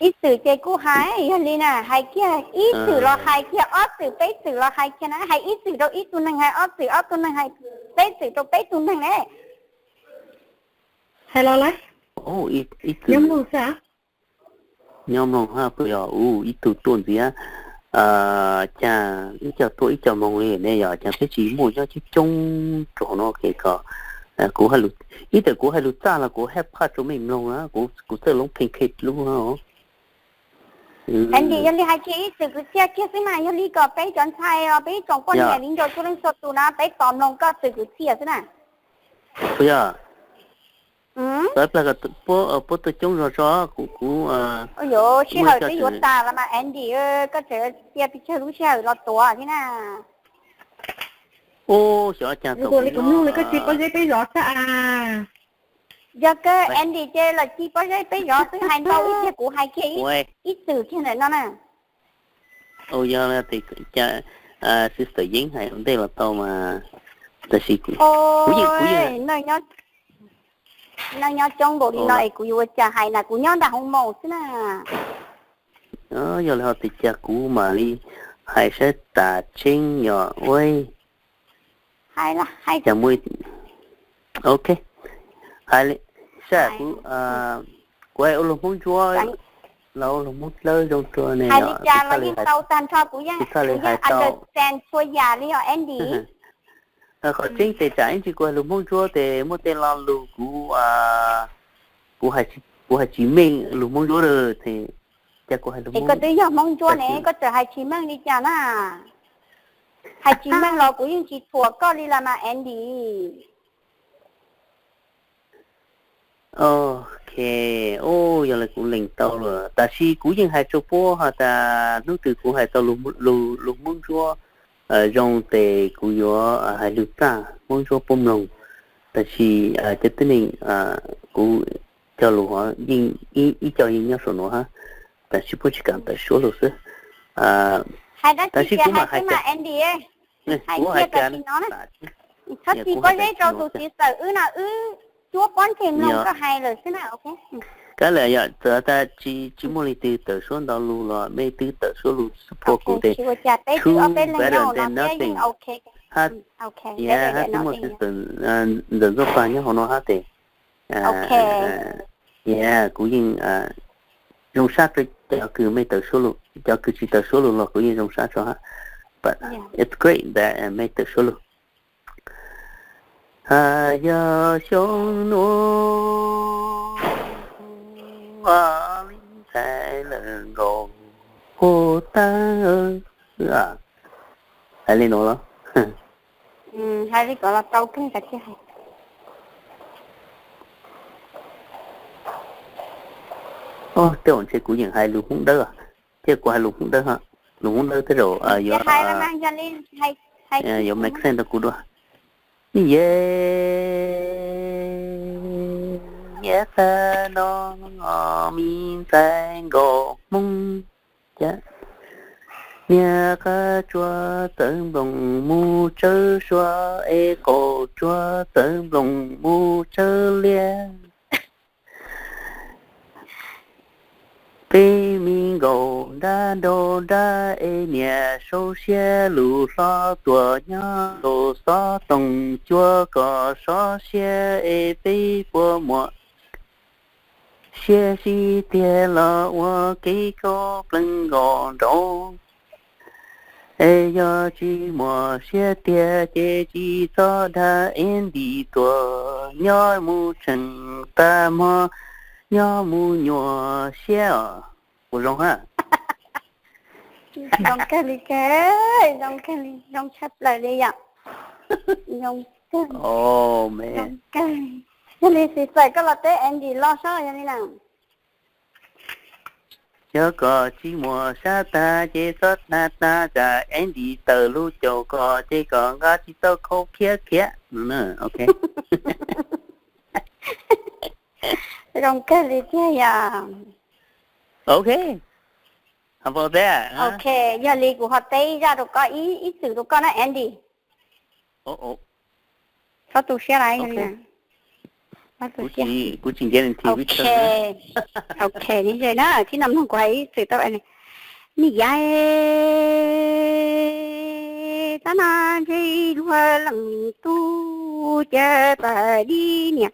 Ib txwm ces kuj hais yog li na, hais kiag ib txwm los hais kiag ob txwm peb txwm los hais kiag na, hais ib txwm rau ib tug neeg, hais ob txwm ob tug neeg, hais peb txwm rau peb tug neeg ne. Hais los lawm. Nyob mloog xwb. Nyob mloog hab, puas yog ib tug tuaj ntxiv, cas ib co tuaj ib co moog li ne, yog cas peb tsis muaj nyob coob coob rau hauv no es kom kuv, ib txwm kuv hais lus txaj los kuv hais phaj rau mej mloog na, kuv txawj loob pheej khej dlub. Andy, yog li hais kiag ib txwm kwv txhiaj kiag xwb mas, yog li kom peb cov ntxhais os, peb ib tsoom poj niam viv ncaus txhua leej txhua tus na peb tos mloog koj txwm kwv txhiaj xwb na. Puas yog? Txawv plag kom puab tuaj coob zog tso, kuv, kuv, sij hawm twb yuav tas los mas Andy, koj tseem cia pes tsawg lub sij hawm los tuav thiab na. Ub, xyov cas tau kuv li kuv mloog li koj ci pob zeb peb zov xwb as. Yog kawg, Andy ces los ci pob zeb peb zov xwb, hais ntau ib tiag kuv hais kiag ib txwm kiag ntawm no na. Yog tias sister Yeeb hais ua ntej los tau mas, tab sis kuv, kuv yeej, kuv yeej, nej nyob coob npaum li no es kuv yuav ua cas hais na, kuv nyob nram hoo maum xwb na. Yog li ho tias cas kuv mam li hais saib tas tseeb yog ua. Cas muaj, ok, hais li, saib kuv, kuv hais ua lus Hmoob Ntsuab los ua lus Hmoob Dlawb zoo rua ne, hais li cas los yeej tau tag nrho, kuv yeej, kuv yeej understand txhua yam li os Andy. Qhov tseeb tes tsam ib ntsis kuv hais lus Hmoob Ntsuab tes muaj tej lo lus kuv, kuv hais tsis meej lus Hmoob Ntsuab lawm tes, cas kuv hais lus, koj twb yog Hmoob Ntsuab ne koj tseem hais tsis meej li cas na? Hais tsis meej los kuv yeej tsis thuam koj li los mas Andy. Ok, ub, yog li kuv lees tau lawm, tab sis kuv yeej hais rua puab has tas hnub twg kuv hais tau lus Hmoob Ntsuab zoo tes kuv yuav hais lus txaj Hmoob Ntsuab puab mloog. Tab sis cov tib neeg, kuv cov lus yeej, ib co yeej nyob saum nuav hab, tab sis puab tsis kam tawm suab lug xwb. Tab sis kuv mam hais, kuv hais cas, txhob ci pob zeb rau tus txiv txawm wb no, wb cuab pob ntseg mloog koj hais lawm xwb na. Kab li yog txawm tas tsis muaj leej twg tawm suab ntau lug los mej twb tawm suab lug support kuv tes, too better than nothing. Hab twb muaj sister Ntxawm Ntxuaj Pag nyob hauv no hab tes, Yeah, kuv yeej zoo sab rau cov kws mej tawm suab lug, cov kws tsis tawm suab lug los kuv yeej zoo sab rau hab. But it's great that mej tawm suab lug. Has yog xyoo nuav, li ntxhais lawm nkaus puag ta. Hais li nuav los? Hais li ko los tau kawg, kav tsij hais. Tej zaum ntshe kuv yeem hais lus Hmoob Dawb, thiab kuv hais lus Hmoob Dawb, lus Hmoob Dawb tej zaum yuav, yuav make sense rau kuv dua. Ye, nyiaj qab no, me ntxhais nkauj Hmoob, niag qab tsuas txawv nploos mus tsawb suab, es qaum tsuas txawv nploos mus tsawb liab. Peb me nkauj nrab nraug nrab, es niam sau siab lug hlob tuag nyob rau xob toog cuab kom sov siab, es peb puab muaj siab sib tiag los ua kev khaub plees nkaus nraud. Es yog tsis muaj siab tiag ces tsis txhob dag Andy tuag, nyob mus tseem tag hmo, nyob mus nyuaj siab os. Puas zoo hab? Zoo kawg li, zoo kawg li, zoo tshaj plaws li yom. Zoo kawg, zoo kawg. Yog li Xis Fawm koj los teb Andy los seb yog li na. Yog kom tsis muaj sab tag ces txhob tag tag, tsam Andy tawm lub caum kom ces kom nqa tsis tau khau khiav khiav. Ok. Zoo kawg li tiag yom. Ok. How about that, huh? Ok, yog li kuv ho teb ib zaj rau koj, ib txwm rau koj na Andy. Txhob tu siab lawm. Kuv tsis guarantee. Ok, neb ze na, tib no mloog kuv hais ib txwm tau. Nej yav, tab no ntshe luag leej tub ca pas dib niam,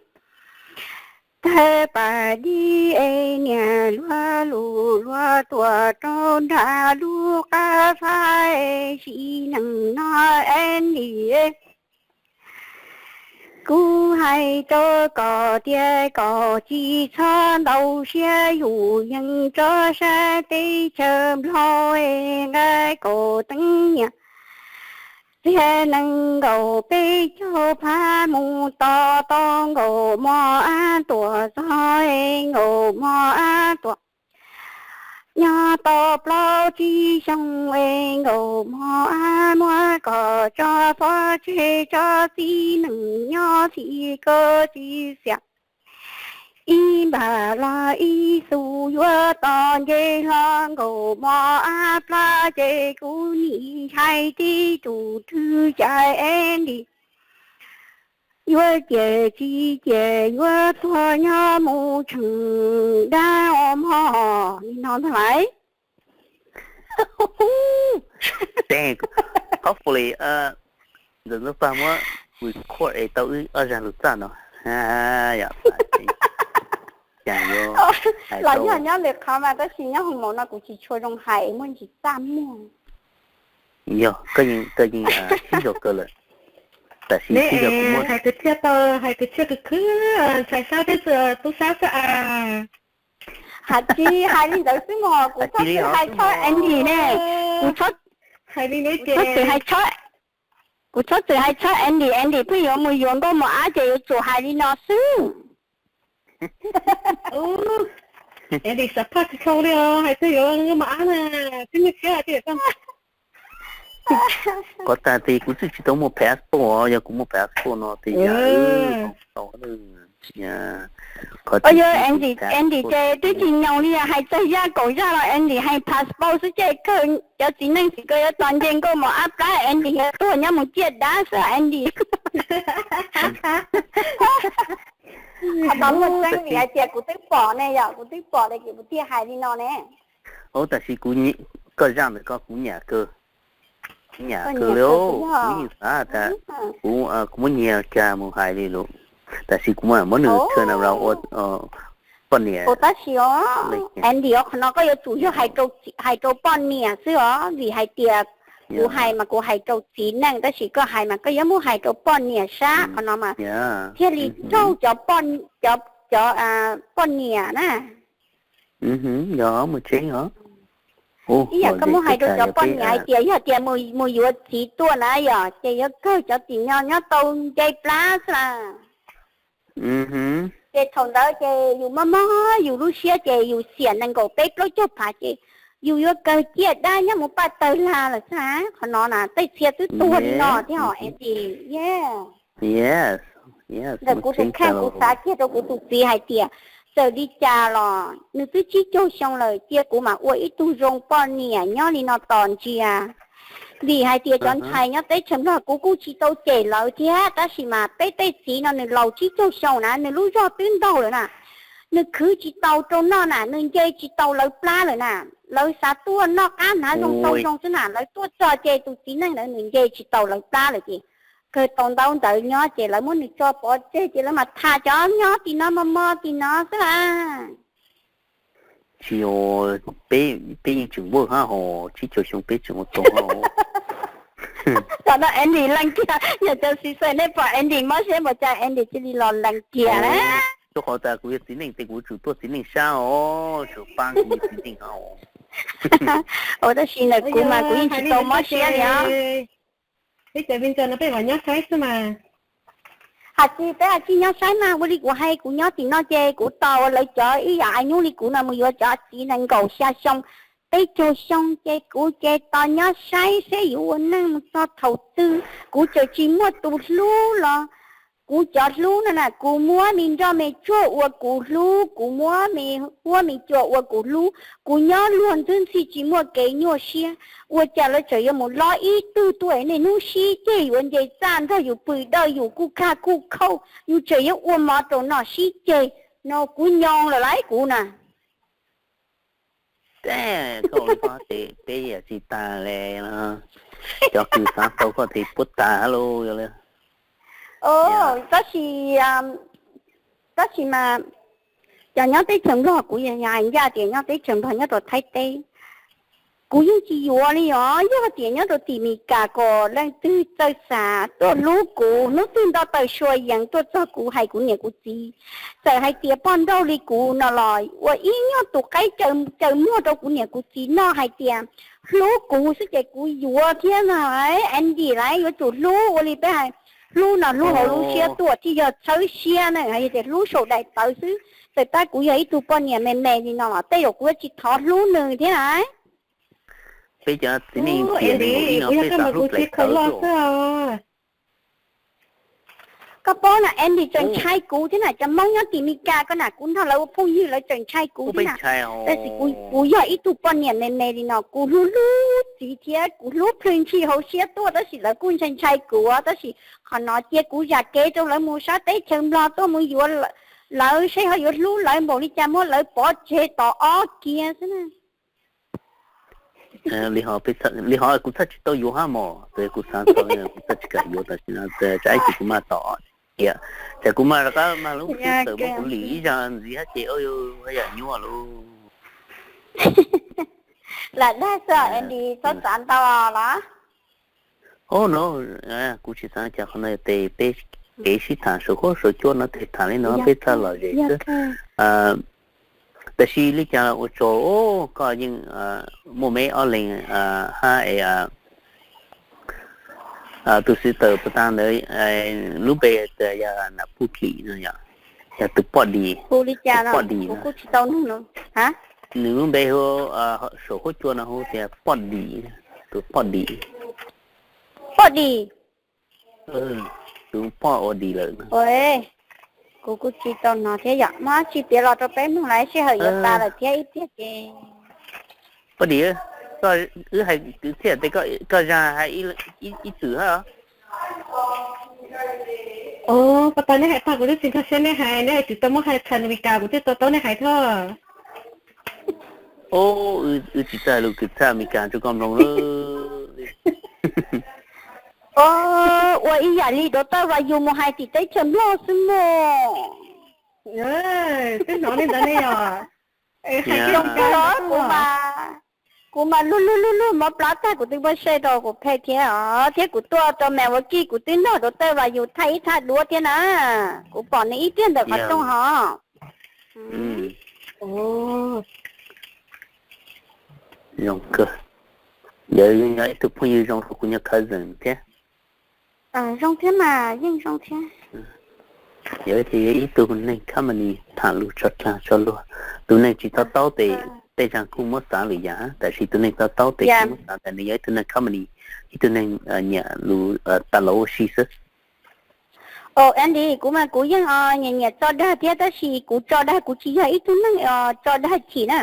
tawg pas dib es niam luag lug luag tuam rau nram lub qab fab, sim neej no Andy, kuv hais rau koj tias koj tsis txhob ntau siab, yus yeej tso sab teb chaws Nplog, nqa kaum teev nyiaj, txiag nees nkaum peb caug phav mus tos tau nkaus mos ab tuam txog, nkaus mos ab tuam nyob tau plaub tsib xyoo, nkaus mos ab muab koj tso pov tseg tso, txiv neej nyob txhij koj tsis xiam. Ib npaj los ib xu yuav tos nce hlo, nkaus mos ab plab ces kuv nim hais tib tug twg cas Andy yuav ciaj tsis ciaj, yuav tuag nyob mus tseem dab os mog. Li no ntag lauj. Dang, hopefully, ntxawm Ntxoov Paj muab record es tau wb ob zaj lus txaj no. Los yog nyob lwm qhov mas tab sis nyob hoo maum no kuv tsis tshua zoo hais, muaj ntsis txaj muag. Yog, koj yeej sib zog kawg lawm. Tab sis sib zog kuv muaj hais kwv txhiaj tau, hais kwv txhiaj kwv khwb, ntxhais sab thiab tub sab xwb as. Hais tsis hais li ntawd xwb mog, kuv txhob txwm hais txhob Andy ne. Kuv txhob txwm hais txhob, kuv txhob txwm hais txhob Andy, Andy pheej yuav mus yuav nkauj mos ab ces yuav tsum hais li no xwb. Andy xav phaj tsis tshua li os, hais txog yuav nkauj mos ab na, tib neeg siab tiag. Qhov tas tes kuv twb tsis tau muaj passport, yog kuv muaj passport no tes yam tau. Yog Andy, Andy ces twb tsis nyoos li, hais txog zaj kaum zaj los Andy hais passport xwb ces kawg cov txiv neej txiv ko yuav tos nce nkauj mos ab plab, Andy yuav tuag nyob mus ciaj dab xwb Andy. Qhov tod muaj tseeb vim hais tias kuv twb pom ne, yog kuv twb pom li ces kuv thiaj hais li no ne. Tab sis kuv, koj zaj ntawm koj kuv nyiam kawg, kuv nyiam kawg li, kuv yeej xav tas kuv, kuv muab nyiag kiag mus hais li lawm, tab sis kuv muab nws turn around ua, Tab sis os, Andy os, qhov no koj yuav tsum yog hais rau poj niam xwb os, vim hais tias kuv hais mas kuv hais rau txiv neej, tab sis koj hais mas koj yuav muab hais rau poj niam sab qhov no mas thiaj li raug cov, cov poj niam na. Ib yam koj muab hais rau cov poj niam hais tias yog tias mus yuav txiv tuaj na yom, ces yuav kawg cov tim no nyob tau nce plab xwb las. Ces thaum ntawd ces yus mob mob yus lub siab ces yus xiam nees nkaum peb plaub caug phav ces yus yuav kawg ciaj dab nyob mus paj tawg lag lawm xwb na. Qhov no na tej txhia twb tuag li no thiab hos Andy. Ntawm kuv tus kheej kuv xav kiag rau kuv tus txiv hais tias txawm li cas los nws twb tsib caug xyoo lawm, cia kuv mam ua ib tug zoo poj niam nyob li no tos ntsia. Vim hais tias cov ntxhais nyob teb chaws Nplog kuv kuj tsis tau cem lawv thiab, tab sis mas peb tej txiv no nws laus tsib caug xyoo na, nws lub zog twb ntaug lawm na, nws khwv tsis tau rau noj na, nws nce tsis tau lawv plab lawm na. Lawv xav tuaj noj qab hnav zoo tau zoo xwb na, lawv tuaj txog ces tus txiv neej ntawd nws nce tsis tau lawv plab lawm ces kawg tau ntaub ntawv nyob ces lawv muab nws tso pov tseg ces lawv mam tham cov nyob tim no mos mos tim no xwb las. Tsis, peb, peb yeej tseem vwj hab hos, tsib caug xyoo peb tseem ua tau hab. Thaum no Andy leej kiag, yog cov xib xwb nej pom Andy mob siab npaum cas Andy cia li los leej kiag na. Rau qhov tas kuv yog txiv neej ces kuv yuav tsum tuaj txiv neej sab os, tsum paab kuv yog txiv neej hab os. Tab sis ntawm kuv mas kuv yeej tsis tau mob siab li os. Peb cov viv ncaus no peb vam nyob saib xwb mas. Has tsis peb has tsis nyob saib mas ua li kuv hais kuv nyob tim no ces kuv tos ua lawv cov ib yam a nyuj li kuv no mus yuav cov txiv nees nkaum xya xyoo peb caug xyoo ces kuv ces tos nyob saib seb yuav ua neej mus txog thaum twg. Kuv tseem tsis muaj tus hlub los kuv cov hlub no na kuv muab me nroj me tsuag ua kuv hlub, kuv muab me huab me cua ua kuv hlub. Kuv nyob luag ntxwb ntxhi tsis muaj kev nyuaj siab, ua cas lawv tseem yuav mus lob ib tug tuaj nej hnub sib ceg yuav nce txaj nrog yus pw dawj yus kuj kag kuj khauj yus tseem yuav ua mov rau noj sib ceg no kuv nyoo lawm lauj kuv na. Tej koj ua li pab tes peb yam tsis tas le, cov kws xav tau koj tes puab tas hab lauj. Tab sis, tab sis mas cov nyob teb chaws Nplog kuv yog hais ncaj tias nyob teb chaws Nplog nyob rau Thaib teb kuv yeej tsis yuav li os. Yog tias nyob rau tim Meskas kom leej twg txawj xav tuaj hlub kuv, hnub twg nto taw sua yees tuaj txog kuv hais kuv niam kuv txiv, txawm hais tias poj nrauj li kuv no los ua ib nyuag tus qaib caws muag rau kuv niam kuv txiv noj hais tias hlub kuv xwb ces kuv yuav thiab no. Andy lauj, yuav tsum hlub ua li peb hais, hlub no hlub hauv lub siab tuaj thiaj yog txhawb siab na, hais tias hlub saum daim tawv xwb. Txawm tab kuv yog ib tug poj niam me me li no los tej zaum kuv yuav tsis thov hlub nws thiab lauj. Peb cov txiv neej tiam nees nkaum ib no peb xav hlub plaim tawv xwb. Koj paub na, Andy tseem ntshai kuv thiab na, cov Hmoob nyob tim Meskas ko na, kuv nrog lawv ua phooj ywg lawv tseem ntshai kuv thiab na. Tab sis kuv yog ib tug poj niam me me li no, kuv hlub hlub txiv thiab kuv hlub plhws ntshis hauv siab tuaj, tab sis lawv kuj ntshai ntshai kuv, tab sis qhov no cia kuv zam kev rau lawv mus sab teb chaws Nplog tuaj mus yuav lawv seb ho yuav hlub lawv npaum li cas muab lawv pov tseg tom ob kiag xwb na. Li ho kuv txhaj tsis tau yuav hab mog, kuv xav tau kuv txhaj tsis kam yuav tam sim no, tsam ib chim kuv maj tom tias, tsam kuv maj rov qab maj lub txwv tawm muab kuv lim ib zag ntxiv hab ces yam nyuaj lauj. Lam dag xwb Andy, txhob xav ntau los. Ob no, kuv tsis xav cas qhov no tes peb kev sib tham saum huab saum cua no tes tham li no peb txhaj lom zem xwb. Tab sis li cas ua tsaug koj yeej muaj me ob leeg hab es tus xwv tawm puag ta ntawd lub npe tias yog Nam Puj Klim no yom, yog tus Poj Dim, tus Poj Dim no. Nws lub npe hu saum huab cua no hu tias Poj Dim, tus Poj Dim. Poj Dim. Tus poj ua dim lawm. Kuv kuj tsis tau hnov thiab yom, muab tsis piav los rau peb mloog lawm sij hawm yuav tas lawm thiab ib pliag ces. Poj Dim, wb hais kwv txhiaj tes koj zag hais ib txwm hab. Ua, puag ta neb hais tag kuv twb tsis nkag siab neb hais, neb hais tsis tau muab hais txhais Amelikas kuv twb tau taub neb hais thiab. Wb tsis txawj lus kwv txhiaj Amelikas rau koj mloog lawm. Ua ib yam li dov tawj vas yus mus hais tim teb chaws Nplog xwb mog. Twb hnov li ntawd ne yog. Kuv mas, kuv mas luag luag luag luag mob plab tag kuv twb muab share rau kuv page thiab os, thiab kuv tuaj rau Milwaukee kuv twb nrog rau tej vas yus thaij ib thaj duab thiab na. Kuv pom nws ib tiag ntawm qhov rooj hos. Zoo kawg. Yog, yog ib tug phooj ywg zoo rau kuv nyuag cousin thiab. Zoo thiab mas, yeej zoo thiab. Yog tias yog ib tug neeg company tham lus tso dlag tso luag, tus neeg tsis to taub tes tej zaum kuj muab xav lwm yam, tab sis tus neeg to taub tes kuj muab xav tias nws yog ib tug neeg company, ib tug neeg nyiam lus tas laus ua si xwb. Os Andy, kuv mas kuv yeej nyiam nyiam tso dag thiab, tab sis kuv tso dag kuv tsis yog ib tug neeg tso dag chim na.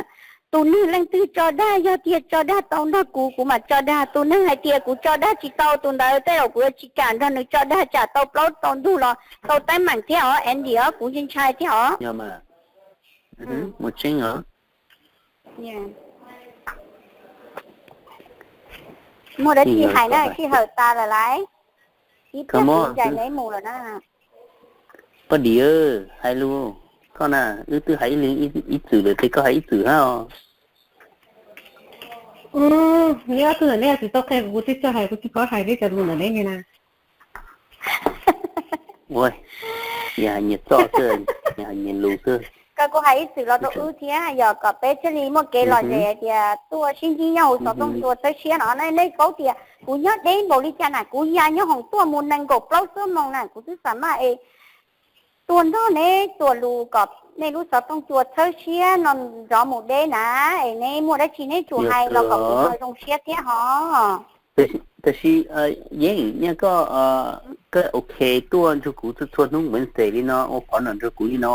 Tus neeg leej twg tso dag, yog tias tso dag tau nrog kuv, kuv mam tso dag. Tus neeg hais tias kuv tso dag tsis tau, tus ntawd tej zaum kuv yuav tsis kam nrog nws tso dag, tsam tau plaub tau ntug los tau teeb meem thiab os Andy os, kuv ntshai ntshai thiab os. Mus tseeb os. Muaj dab tsi hais na, sij hawm tas lawm lauj. Ib pliag kuv ncaim neb mus lawm na. Poj Dim, hais lus, koj na, wb twb hais ib leeg ib txwm lawm ces koj hais ib txwm hab os. Neb ob tug ntawm neb tsis tau qhia kuv, kuv twb tsis hais, kuv tsis paub hais peb cov lus ntawm neb li na. Ua, yog hais nyias txoj xwb, yog hais nyias lus xwb. Koj kuj hais ib txwm los rau wb thiab, yog kom peb thiaj li muaj kev lom zem hais tias tuaj sib ntsib nyob hauv xov tooj cua txhawb siab no. Nej paub tias kuv nyob deb npaum li cas na, kuv ya nyob hoom tuaj mus nees nkaum plaub xuab moos na, kuv twb xam maj es tuaj nrog neb txuas lus kom nej lub xov tooj cua txhawb siab no nrov mus deb na. Es neb muaj dab tsi neb tsum hais los kom kuv tau zoo siab thiab hos. Tab sis Yeej, nyaj koj, koj ok tuaj nrog kuv txhua txhua hnub Wednesday li no ua qhov no nrog kuv li no?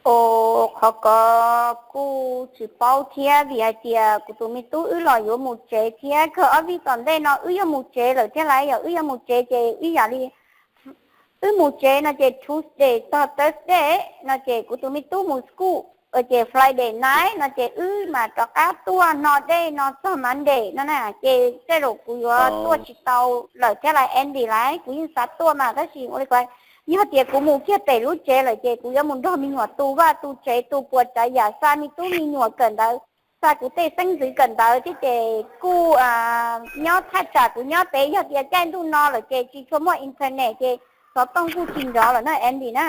Os, qhov ko kuj tsis paub thiab, vim hais tias kuv tus me tub wb los yuav mus tsev thiab, kawg ob vij tom ntej no wb yuav mus tsev lawm thiab lauj. Yog wb yuav mus tsev ces ib yam li wb mus tsev no ces Tuesday txog Thursday no ces kuv tus me tub mus school, ces Friday night no ces wb mam rov qab tuaj no dej no txog Monday no na. Ces tej zaum kuv yuav tuaj tsis tau lawm thiab lauj Andy lauj. Kuv yeej xav tuaj mas tab sis ua li ko, yog tias kuv mus kiag pem lub tsev lawm ces kuv yuav mus nrog me nyuam tu vaj tu tsev, tu puas tsav yam, xa me tub me nyuam kawm ntawv, xa kuv tej xeeb ntxwv kawm ntawv thiab ces kuj nyob thaj tsam kuv nyob pem. Yog tias caij ntuj no lawm ces tsis tshua muaj internet ces xov tooj kuj tsis nrov lawm na Andy na.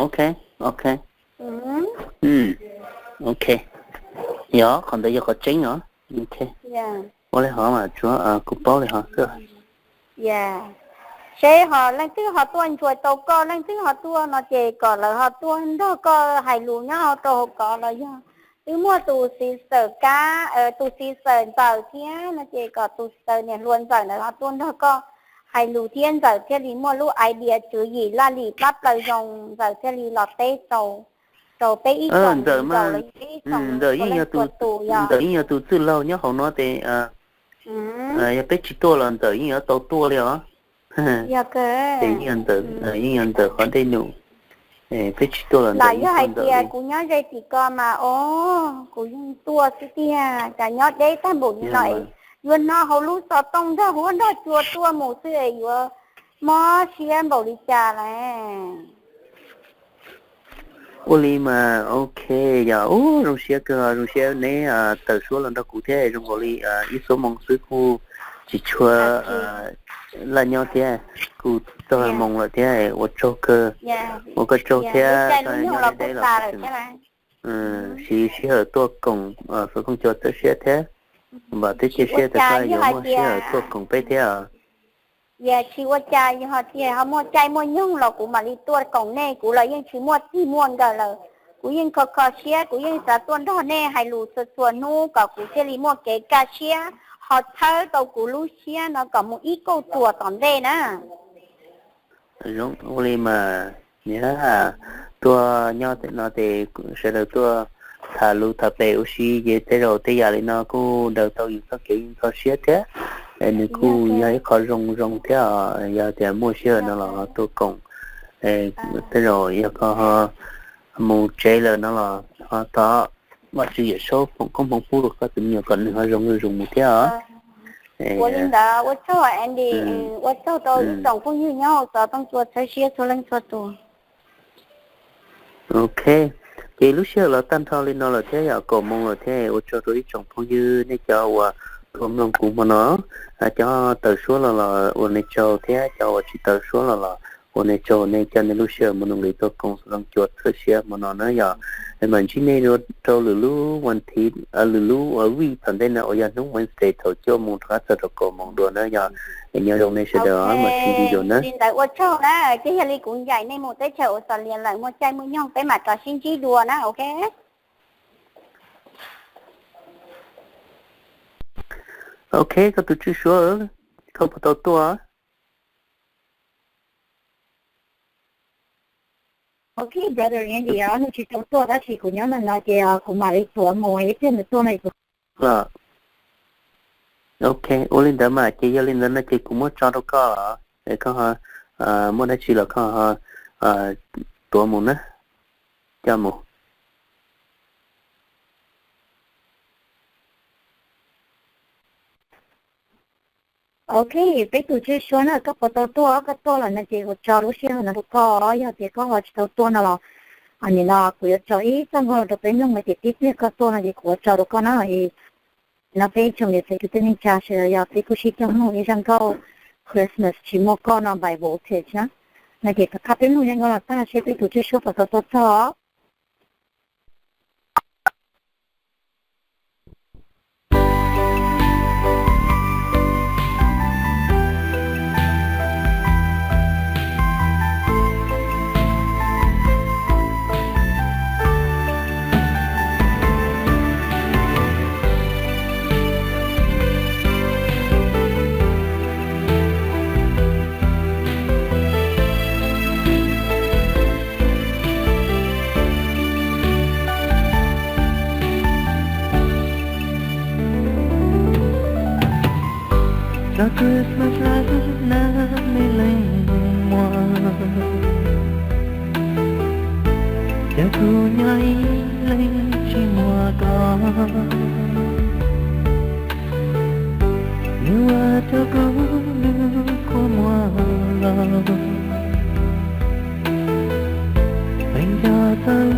Ok, ok. Ok. Yog qhov ntawd yog qhov tseeb os. Ua li hov mas tsuav kuv paub li hov xwb. Seb ho leej twg ho tuaj ntsuas tau koj, leej twg ho tuaj no ces kom lawv ho tuaj nrog koj hais lus nyob rau hauv ko los yog twb muaj tus sister Kab, tus sister Ntxawm thiab no ces kom tus sister niam hluas Ntxawm ntawd ho tuaj nrog koj hais lus thiab Ntxawm thiaj li muaj lub idea tswv yim laj lim plab plaws zoo, Ntxawm thiaj li los teb rau, rau peb ib tsoom Ntxawm mas, Ntxawm yeej yog tus, Ntxawm yeej yog tus txwj laug nyob hauv no ces yog peb tsis tuaj los Ntxawm yeej yuav tau tuaj li os. Ces yeej yog Ntxawm, yeej yog Ntxawm qhov dej num, peb tsis tuaj los Ntxawm yeej yog hais tias kuv nyob ze tim ko mas os kuv yeej tuaj xwb tiag, cas nyob deb tag npaum li no es yuav hnov hauv lub xov tooj nrog huab nrog cua tuaj mus xwb es yuav mob siab npaum li cas lauj. Ua li mas ok, yog ub zoo siab kawg, zoo siab neb tawm suab los nrog kuv thiab, zoo nkaus li ib xuab moos xwb kuj tsis tshua laj nyob thiab, kuj txog moos lawm thiab, ua tsaug kawg, ua koj tsaug thiab, koj nyob deb deb los siv sij hawm tuaj koom xov tooj cua txhawb siab thiab, vam thiab cia siab tias koj yuav muaj sij hawm tuaj koom peb thiab. Yog tsis ua cas, yog tias ho muaj caij muaj nyoog los kuv mam li tuaj koom nej, kuv los yeej tsis muaj txij muaj nkawm lawm. Kuv yeej kho kho siab, kuv yeej xav tuaj nrog nej hais lus txhua txhua hnub kom kuv thiaj li muaj kev kaj siab, ho txhawb tau kuv lub siab no kom mus ib kauj ruam tom ntej na. Zoo ua li mas, niam, tuaj nyob no ces sawv daws tuaj tham lus tham pem ua si ces tej zaum tej yam li no kuj daws tau yus txoj kev yeej txoj siab thiab. Nws kuj yog ib qho zoo zoo thiab, yog tias muaj sij hawm no los ho tuaj koom. Tej zaum yog koj ho mus tsev lawm no los ho thov Vajtswv Yawm Saub foom koob hmoov pub rau koj tus me nyuam kom nws ho zoo zuj zus mus thiab os. Ua li ntawd ua tsaug Andy, ua tsaug rau ib tsoom phooj ywg nyob hauv xov tooj cua txhawb siab txhua leej txhua tus. Ok, ces lub sij hawm los tag nrho li no lawm thiab yom, kaum moos lawm thiab, ua tsaug rau ib tsoom phooj ywg nej cov uas tuaj mloog kuv hmo no, cov tawm suab los los ua nej tsaug thiab cov uas tsis tawm suab los los ua nej tsaug, nej coj nej lub sij hawm mus nqis tuaj koom loo cuam txhawb siab hmo no na yom. Mam ntsib nej rau lwm lub vas thiv, lwm lub vij tom ntej no uas yog hnub Wednesday thaum cuaj moos rov qab txog rau kaum moos dua na yom. Es nyob zoo nej sawv daws, mam sib ntsib dua na. Li ntawd ua tsaug na, ces yog li kuv ncaim nej mus teb chaws Australia lawm, muaj caij muaj nyoog peb mam rov sib ntsib dua na, ok. Ok, koj tus tswj suab, koj puas tau tuaj? Ok, brother Andy, nws tsis tau tuaj tab sis kuv nyob ntawm no ces kuv mam li tuav mus ib pliag nws tuaj no kuv. Ok, ua li ntawd mas ces yog li ntawd no ces kuv muab tso rau koj, koj muaj dab tsi los koj tuav mus na, coj mus. Ok, peb tus tswj suab na, koj puas tau tuaj? Koj tuaj lawm no ces kuv tso lub sij hawm no rau koj, yog tias koj ho tsis tau tuaj no los nim no kuv yuav tso ib txoj nkauj rau peb mloog, tias tib pliag koj tuaj no ces kuv yuav tso rau koj na. No peb tsoom niam txiv kwv tij neej tsa sawv daws, yog peb kuj sib coj mloog ib zaj nkauj Christmas tsis muaj koj no by Voltage na. No ces tom qab peb mloog zaj nkauj no tag seb peb tus tswj suab puas tau tuaj txog. Txog Christmas lawm nawb me leej muam, cas kuv nyob ib leeg tsis muaj koj. Nws ua rau kuv lub kua muag los, pheej nco txog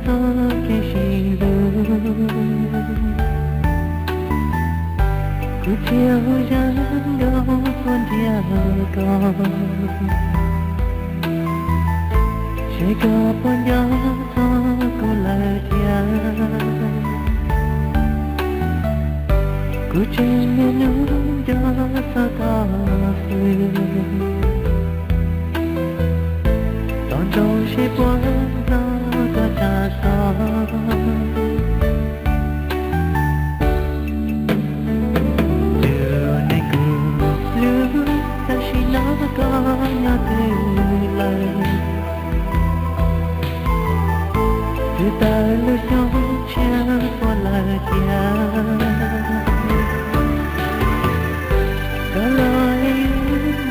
txoj kev sib hlub. Kuv txia hu zaj nkauj tuaj nrhiav koj, seb koj puas nco txog kuv lawm thiab. Kuv tseem niaj hnub nco txog koj xwb, tos nrau seb puas hnov koj tsaj xov. Tus neeg kuv hlub tam sim no koj nyob twg lawm? Twb tawm lub xyoo tshiab tuaj lawm tiag, koj los li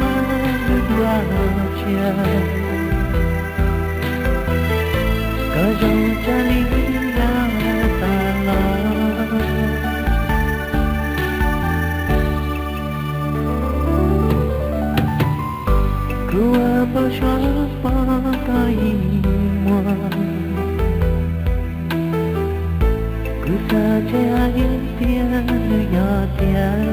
mas lub dua tshiab, koj zoo tshaj li yam tas los. Kuv ua npau suav pom koj ib muag, kuv xav tseg hais tias nws yog tiag,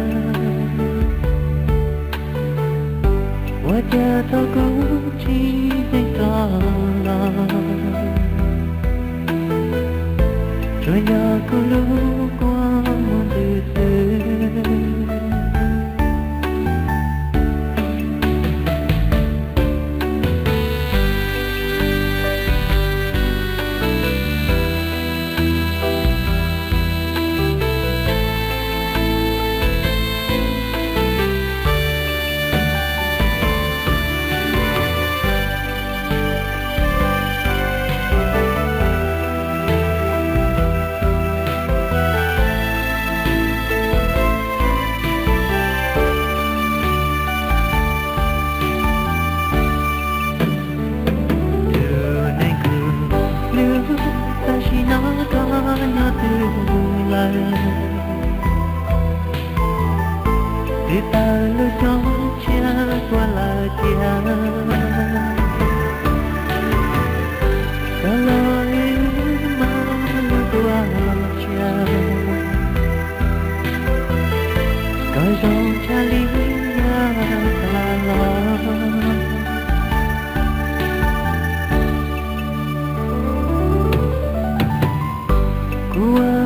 ua cas thaum kuv tsis nco los, tsuas yog kuv lub kua muag ntws xwb.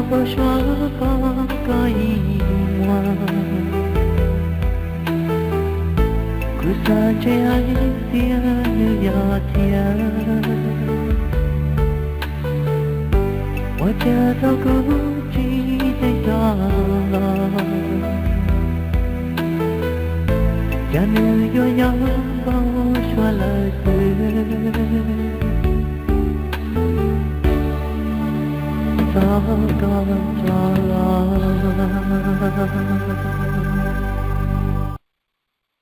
Npau suav pom koj ib muag, kuv xav ntshe hais tias nws yog thiab. Ua cas thaum kuv tsis teb koj los, cas nws yuav nyob npau suav lawm xwb. Thov koj tso los.